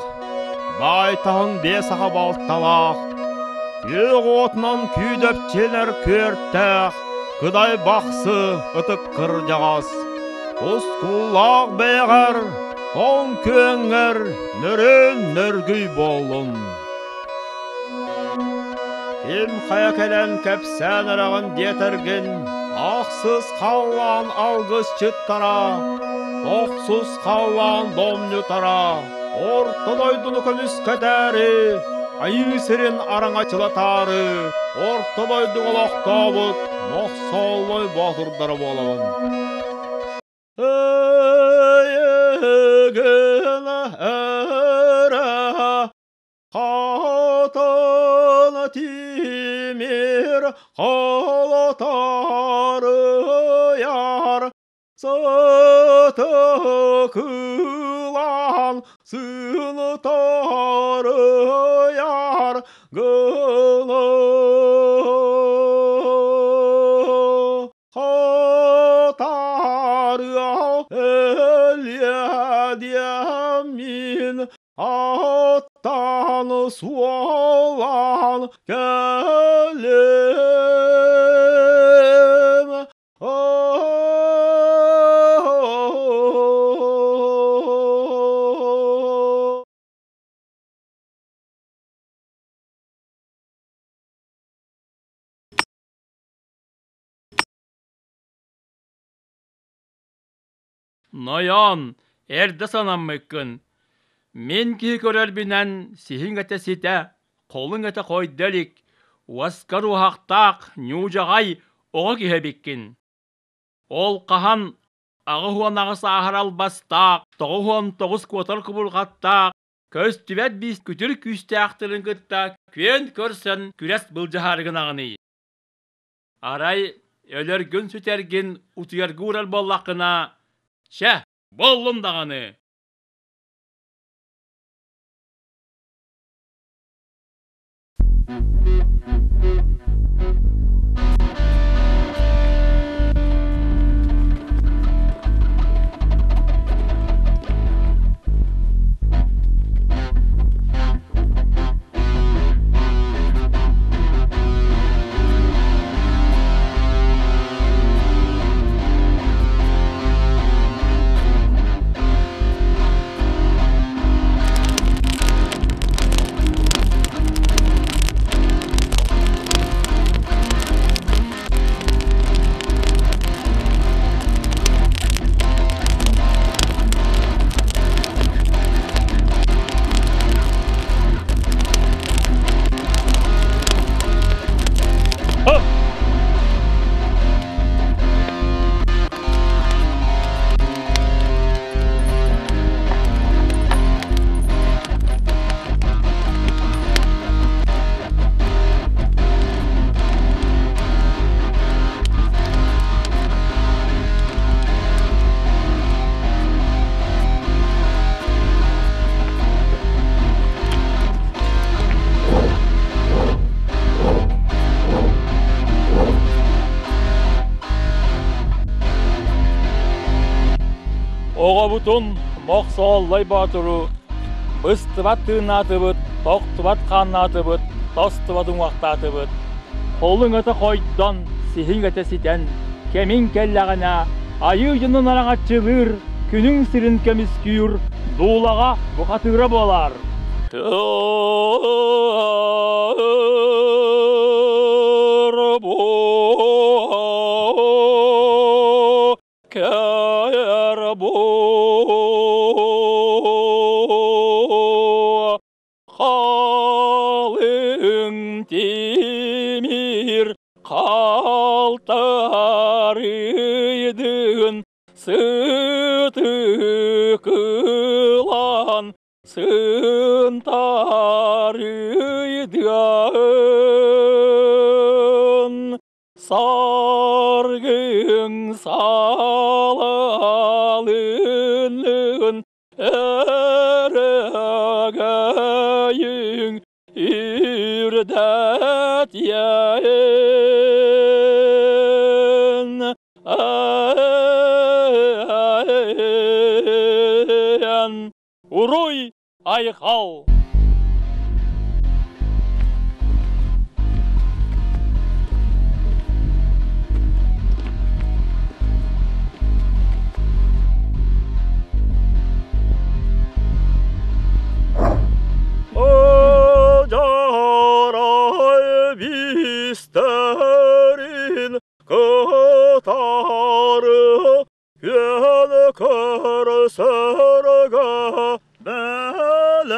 баайтаһын биэ саҕа балталаах, күөх уотунан күүдэпчилэр күөртээх, кыдай бахсы ытык кырдьаҕас, тускуллаах бэйэҕэр, тоҥ күөҥҥэр нөрүөн нөргүй буоллун. Ким хайа кэлэн кэпсээн эрэҕин диэтэргин, ахсыс халлаан алгысчыттара, тохсус халлаан домньутара, орто дойдуну көмүскэтээри, айыы сирин араҥачылатаары, орто дойдуга олохтообут Мохсооллой боотурдара буолабын. Хатана тимир холотарыйар сыты кылаан сылытарыйар гына Хатарыа элиэдиэмин аттан суолан кэлим. Нойон, эрдэ санаммыккын. Мин киһи көрөрбүнэн сиһиҥ этэ ситэ, Холуҥ этэ хойдо илик, уоскар уоһахтаах ньуудьаҕай оҕо киһи эбиккин. Ол хаһан 88 ааһар албастаах, 99 куотар кубулҕаттаах, көстүбэт биис күтүр күүстээхтэрин кытта күөн көрсөн күрэс былдьаһаары гынаҕыный? Арай өлөргүн-сүтэргин утуйарга уурар буоллаххына, чэ, буоллун даҕаны. Оҕобутун Мохсоҕоллой Боотуру быстыбат тыыннаатыбыт, тохтубат хааннаатыбыт, тостубат уҥуохтаатыбыт. Холуҥ этэ хойдон, сиһиҥ этэ ситэн, кэмиҥ кэллэҕинэ, айыы дьонун араҥаччылыыр, күнүҥ сирин көмүскүүр дуулаҕа бухатыыра буолар. Халыҥ тимир халтарыйдын сыты кылан сынтарыйдын саргын салалынын өрөгөйүҥ үрдэтиэн Уруй айхал! Жарай бистерин кытары күөн көрсөргө бэлэмнэн.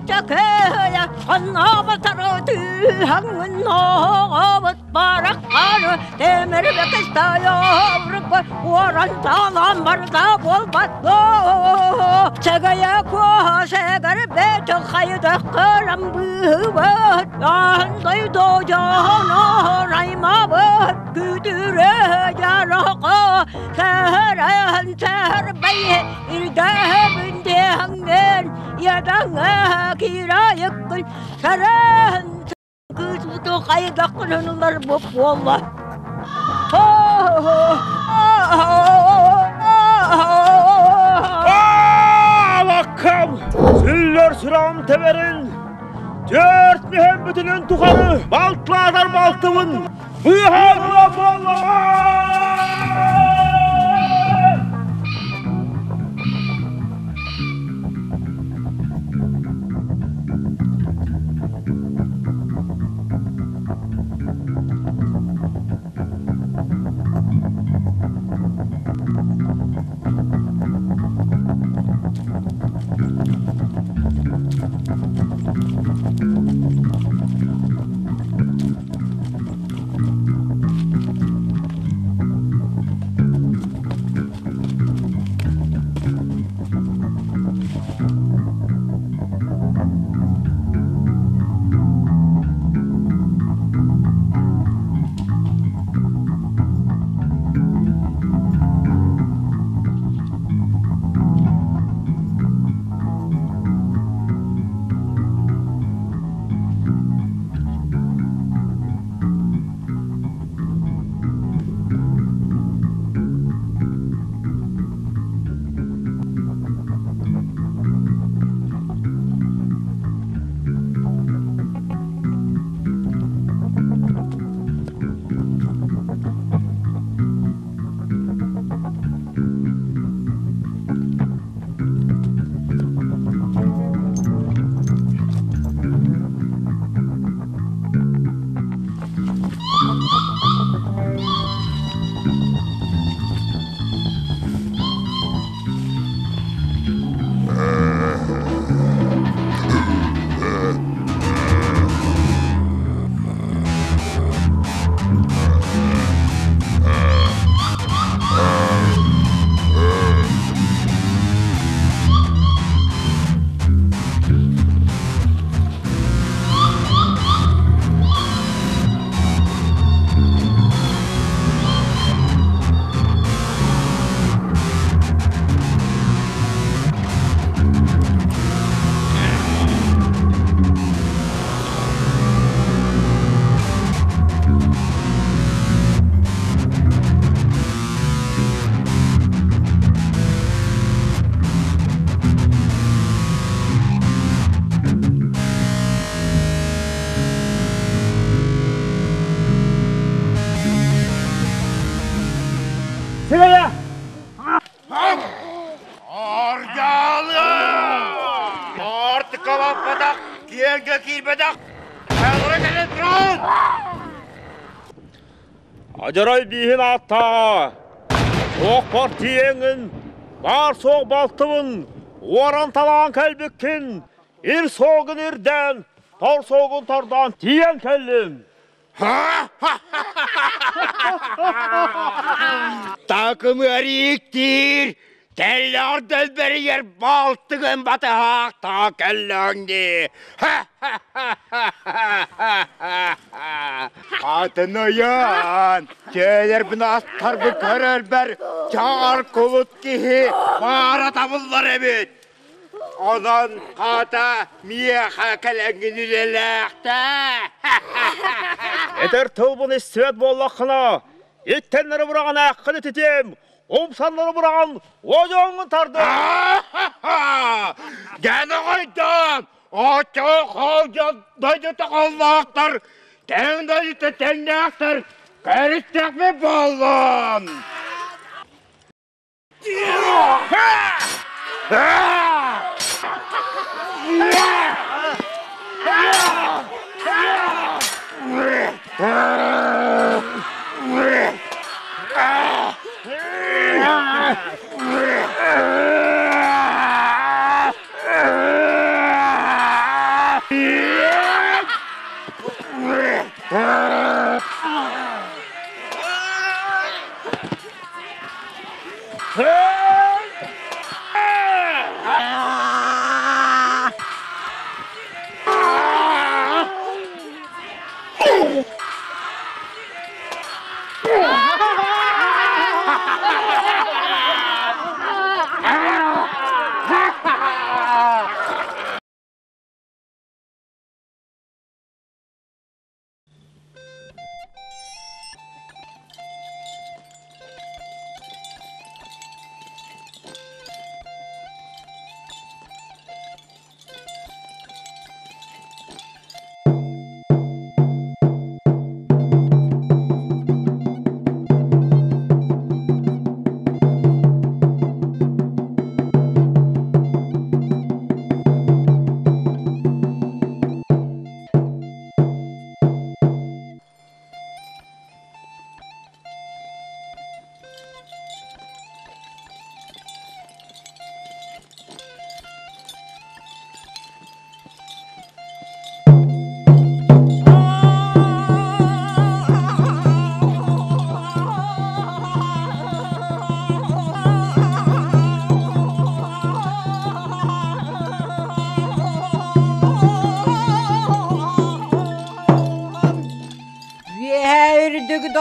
Чөкөйө, ханнаабатары бараккары темир бекестайобрукка уоран таалан барда буолбат Чэгэйэ куоһа сэгэр бэчэ хайдах кырам быһыбыт аан дойду дьоно раймабыт. Күдүрэ жараха сәһәрәһән сәһәрбәй ирдәһәбин дехәңген ядаңа кирайыккын сәрәһән кыз хайдаккынылар боп буолла. Алаккам! Сүллөр сүрам теверин! Төрт мүһен бүтүнүн тухары! Балтылаадар балтыбын! Быһа болла! Сигая! Ордалы! Ортыкалаппадақ, киелге киирбедақ, кәлірі кәлі! Ажарай биһин аттаға, соқ бар тиеңін, бар соқ балтыбын, оран талаған кәлбіккін, ир соғын ирден, тор соғын тордан тиен кәлім. Такымы арийиктир, теллер дөлберигер балтыгын батаһаак таа кэллэҥди. Хатыныйан, кээлербин астарбы көрөрбөр, чаар кулут киһи баара табыллар эбит. Онон хата миэхэ кэлэҥҥин үлэлээхтэ. Этер тылбын истибет боллаққына, иттеннері бұраған аққыны тетем, омсаннары бұраған ожоңын тарды. Гәні қойдам, очо холжа дойдута қоллақтар, тең дойдута теңнәқтар, кәрістәкме боллун.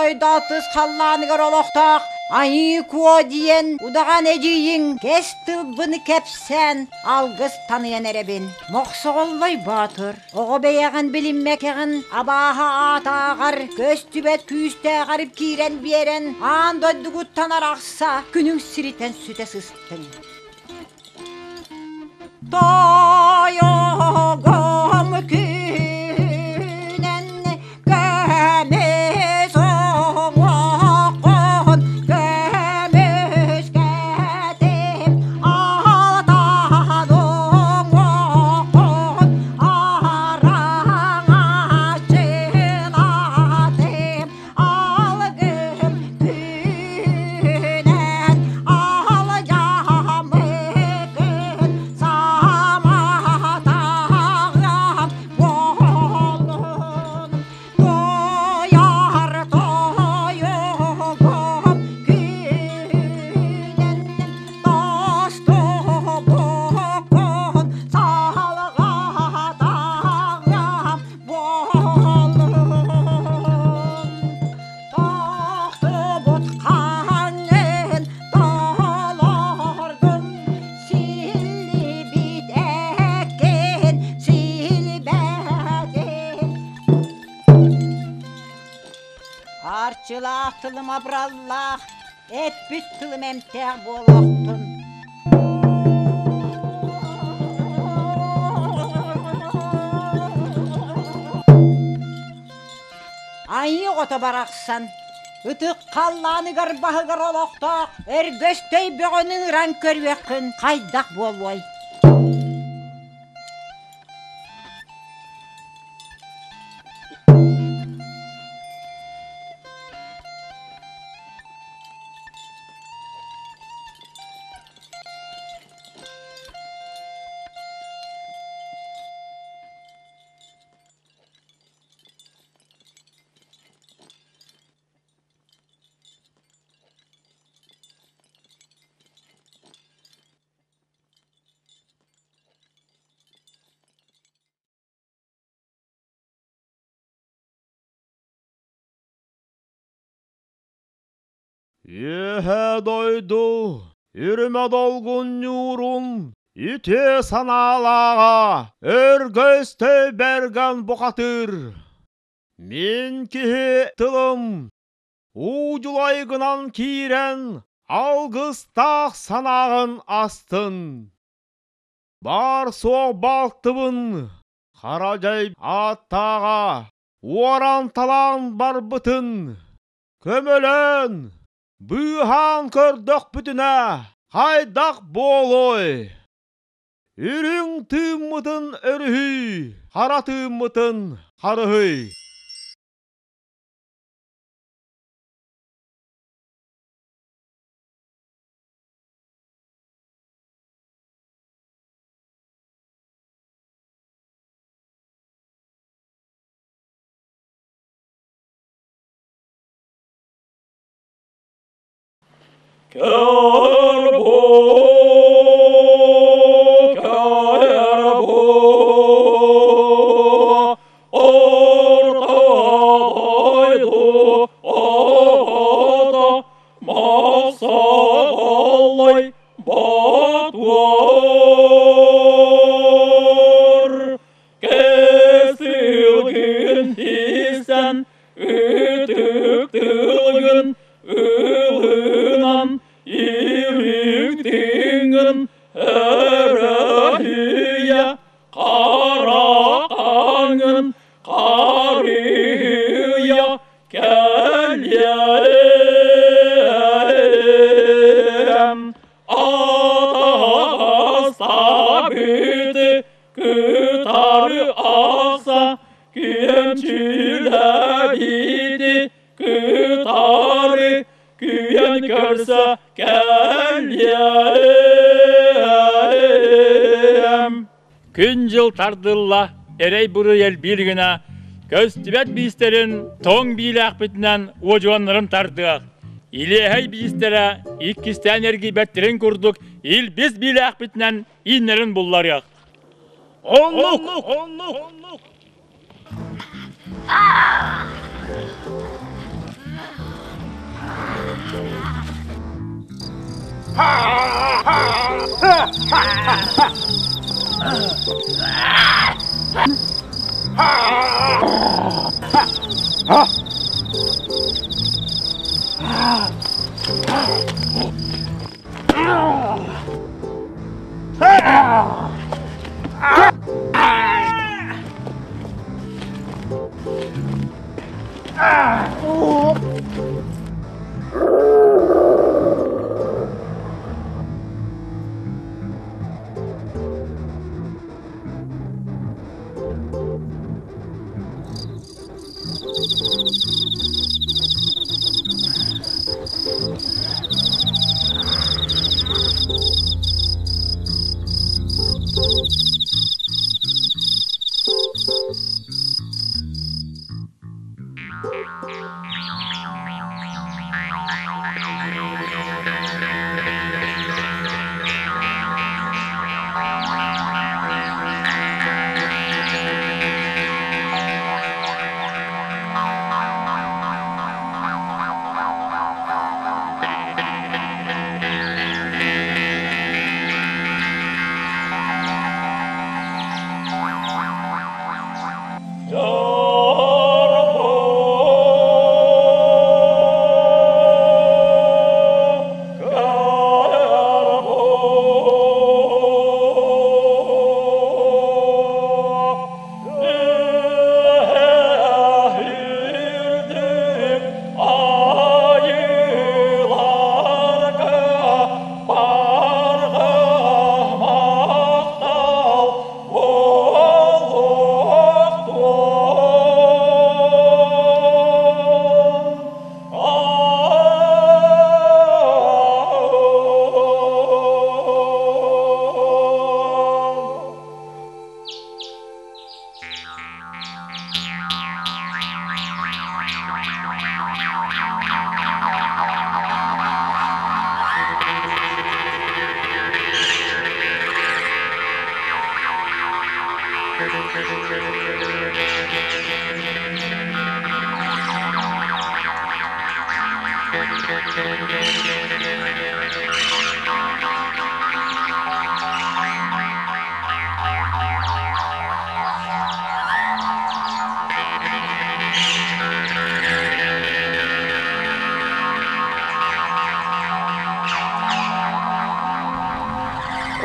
дойду алтыс халлааныгар олохтоох Айыы Куо диэн удаҕан эдьиийиҥ кэс тылбын кэпсээн алгыс таныйан эрэбин. Мохсоҕоллой Боотур, оҕо бэйэҕин билиммэкэҕин абааһы аатааҕар көстүбэт күүстээҕэр киирэн биэрэн аан дойдугуттан арахса күнүҥ сиритэн сүтэ сыстыҥ. Тойогом күнэн көмүс оҥохон көмүскэтим алтан оҥохон араҥаччылатым алгым күнэн алдьаммыккын саматаҕам буоллун туойар тойугум күнэн тостубуккун салҕатаҕам буоллун Тохтубут хаҥын толордум, силлибит эккин силбэтим. Арчылаах тылым абыраллаах, эппит тылым эмтээх буолуохтун. Айыы оҕото барахсан ытык халлааныгар баһыгар олохтоох Өргөстөй бөҕөнү ыҥыран көрүөххүн хайдах буолуой? Үөһэ дойду үрүмэ долгун ньуурун үтүө санаалааҕа өргөстөй бэргэн бухатыыр. Мин киһи тылым уу дьулайгынан киирэн алгыстаах санааҕын астын. Баар-суох балтыбын хара дьай ааттааҕа уоран-талаан барбытын Көмөлөөн, быыһаан көрдөхпүтүнэ хайдах буолуой? Үрүҥ тыыммытын өрүһүй, хара тыыммытын харыһый. Кесилгин истэн ытык тылгын ылынан ирүктүҥүн өрөһүйэ қарақаңын қарыйа кэлиэм атаҕастаабыты кытары ахса күөмчүлэбити кытары күөн көрсө кэлиэм Күн-дьыл тардылла, эрэй-буруй элбиир гына, көстүбэт биистэрин тоҥ биилээхпитинэн уодьуганнарын тардыах. Илиэһэй биистэрэ иккистээн эргийбэттэрин курдук илбис биилээхпитинэн ииннэрин булларыах. Оннук! Оннук!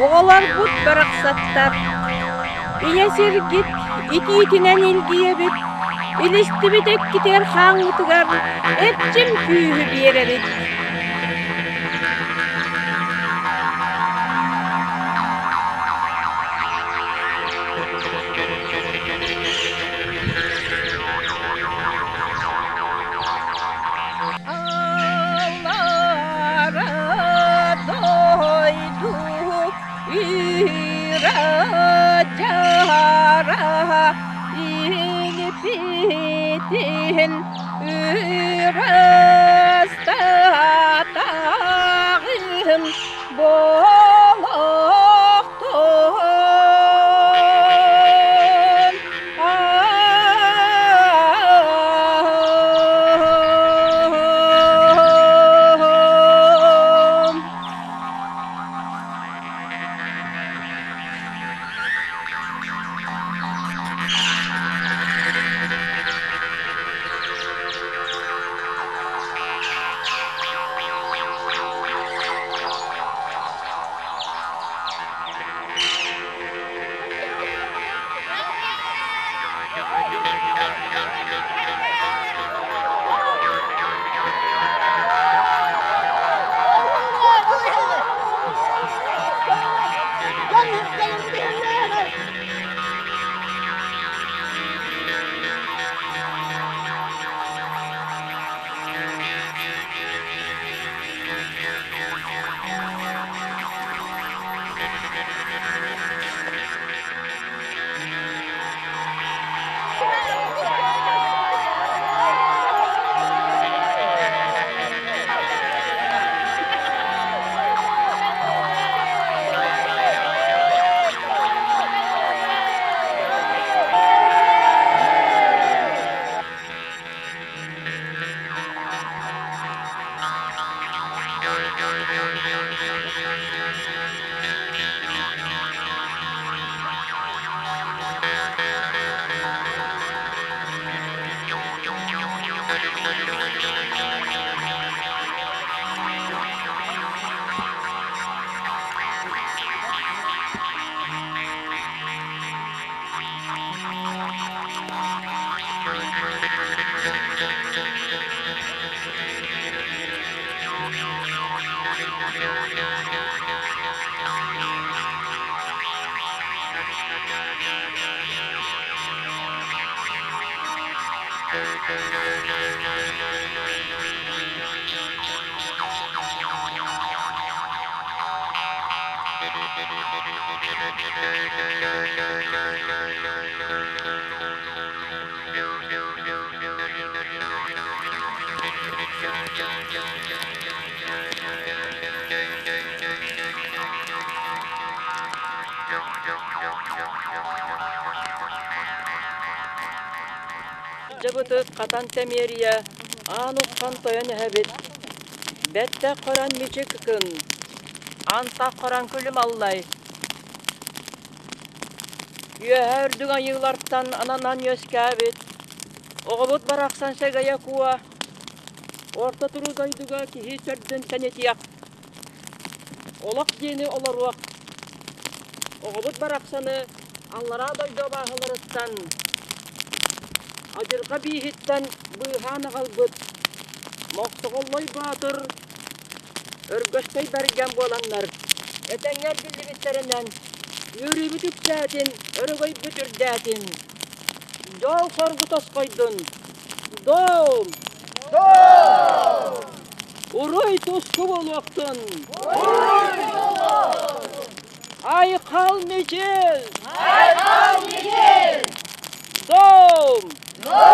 Оҕолорбут барахсаттар, ийэ сиргит итиитинэн илгийэбит, илистибит эккитигэр хааҥҥытыгар эрчим күүһү биэрэбит. Аллара дойду Ира-дьара илипитин ырастатаҕым болохтон. Дьабытыт хатан тэмиэрийэ, аан уххан тойон эһэбит. Бэттэх хорон мичик кын, антах хорон күлүм аллай. Үөһэ үрдүк айыылартан ананан үөскээбит, оҕобут барахсан сэгэйэ куо, орто туруу дойдуга киһи төрдүн тэнитиэх, олох диэни олоруох. Оҕобут барахсаны аллараа дойду абааһыларыттан, адьырҕа бииһиттэн быыһаан аҕалбыт Мохсоҕоллой Боотур Өргөстөй Бэргэн буоланнар, этэҥҥэ эргиллибиттэринэн үөрүүбүт үксээтин, өрөгөйбүт үрдээтин! Дьол-соргу тосхойдун! Дом! Дом! Уруй туску буолуохтун! Уруй Айхал мичил! Айхал мичил! Дом! Дом!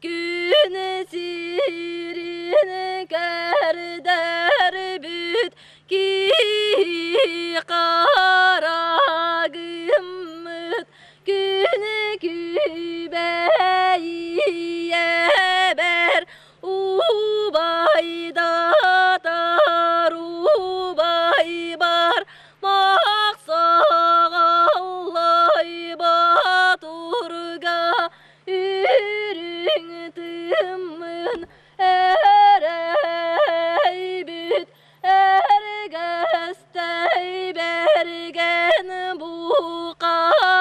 Күн сирин кэрдэрбит киһи харагыммыт күн күбэй ийэбэр убайдатар убайбар махсаҕаллай батурга үрүҥ тыыммын эрэйбит эргэстэй бэргэн бухатырга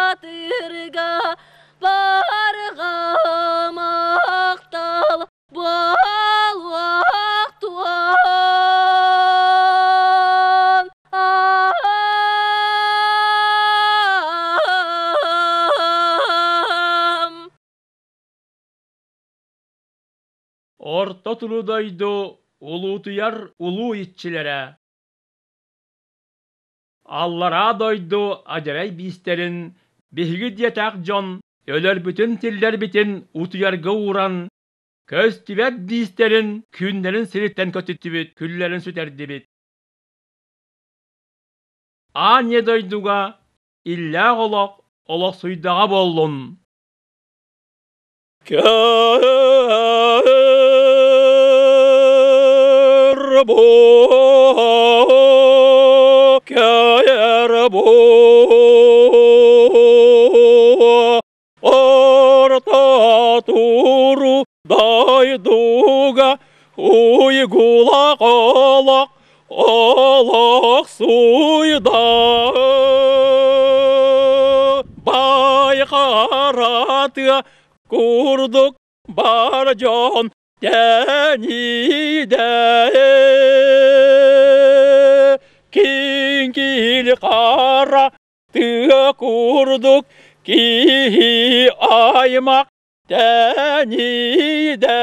барҕа махтал буолуохтуон. Орто туруу дойду улуутуйар улуу иччилэрэ Аллараа дойду адьарай биистэрин биһиги диэтэх дьон өлөрбүтүн-тиллэрбитин утуйарга ууран, көстүбэт биистэрин күннэрин сириттэн көтүттүбүт, күллэрин сүтэрдибит. Аан ийэ дойдуга иллээх олох олохсуйдаҕа буоллун. Кэрбо, кэрбо, орто туру дойдуга уйгулах олох олох суйда байқаратыа курдук бар дьон тэниидэ киҥкил хара тыа курдук киһи аймах тэниидэ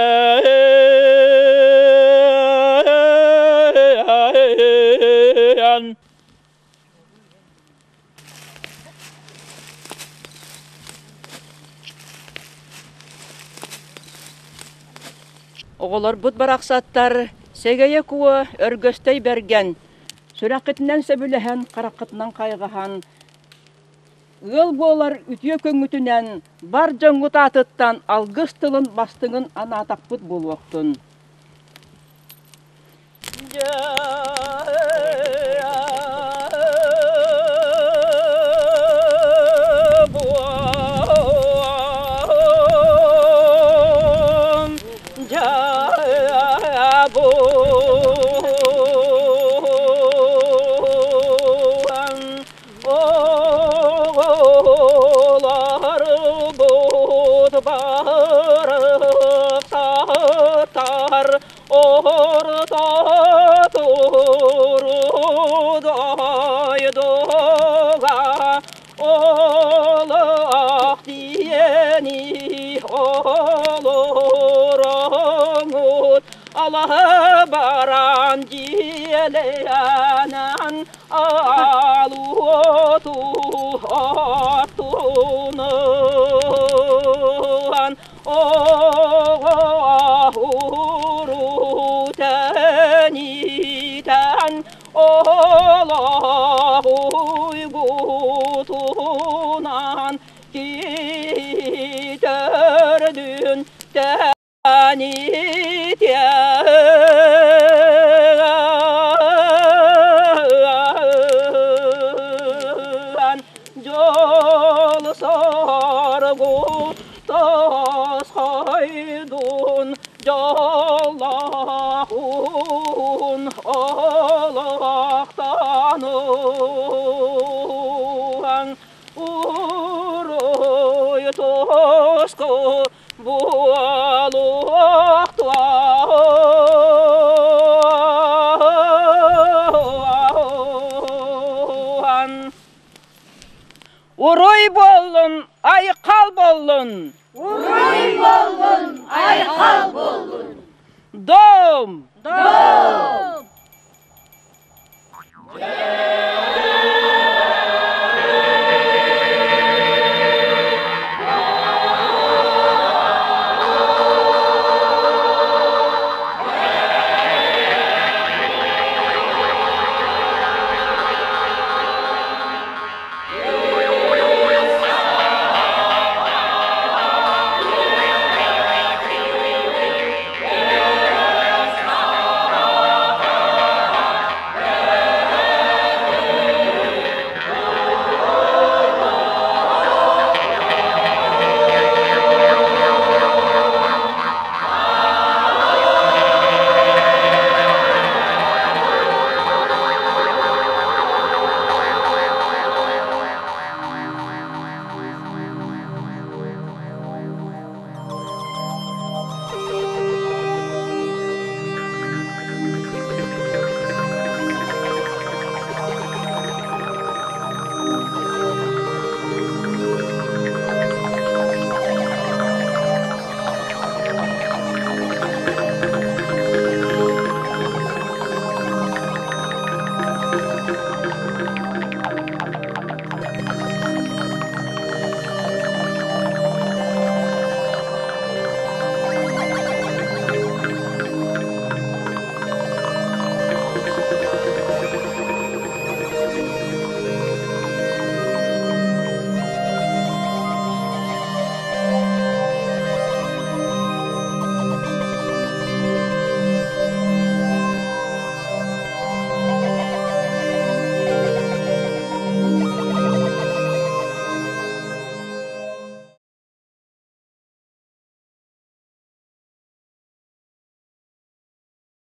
Оҕолорбут барахсаттар Сэгэйэ Куо Өргөстөй Бэргэн сүрэххитинэн сөбүлэһэн, хараххытынан хайҕаһан, ыал буолар үтүө көҥүтүнэн бар дьоҥҥут аатыттан алгыс тылын бастыҥын анаатахпыт буолуохтун. Олох диэни олороҥут алаһа баран дьиэлээнэн алуоту оттунан оҕо тэнитэн олох уйгутунан киитэрдүн тэнитиэн дьол соргу тосхойдун дьоллоохун олохтонуон уруй тоску буолуохтуон. Уруй буоллун, айхал буоллун! Уруй буоллун, айхал буоллун! Дом! Дом! Yeah!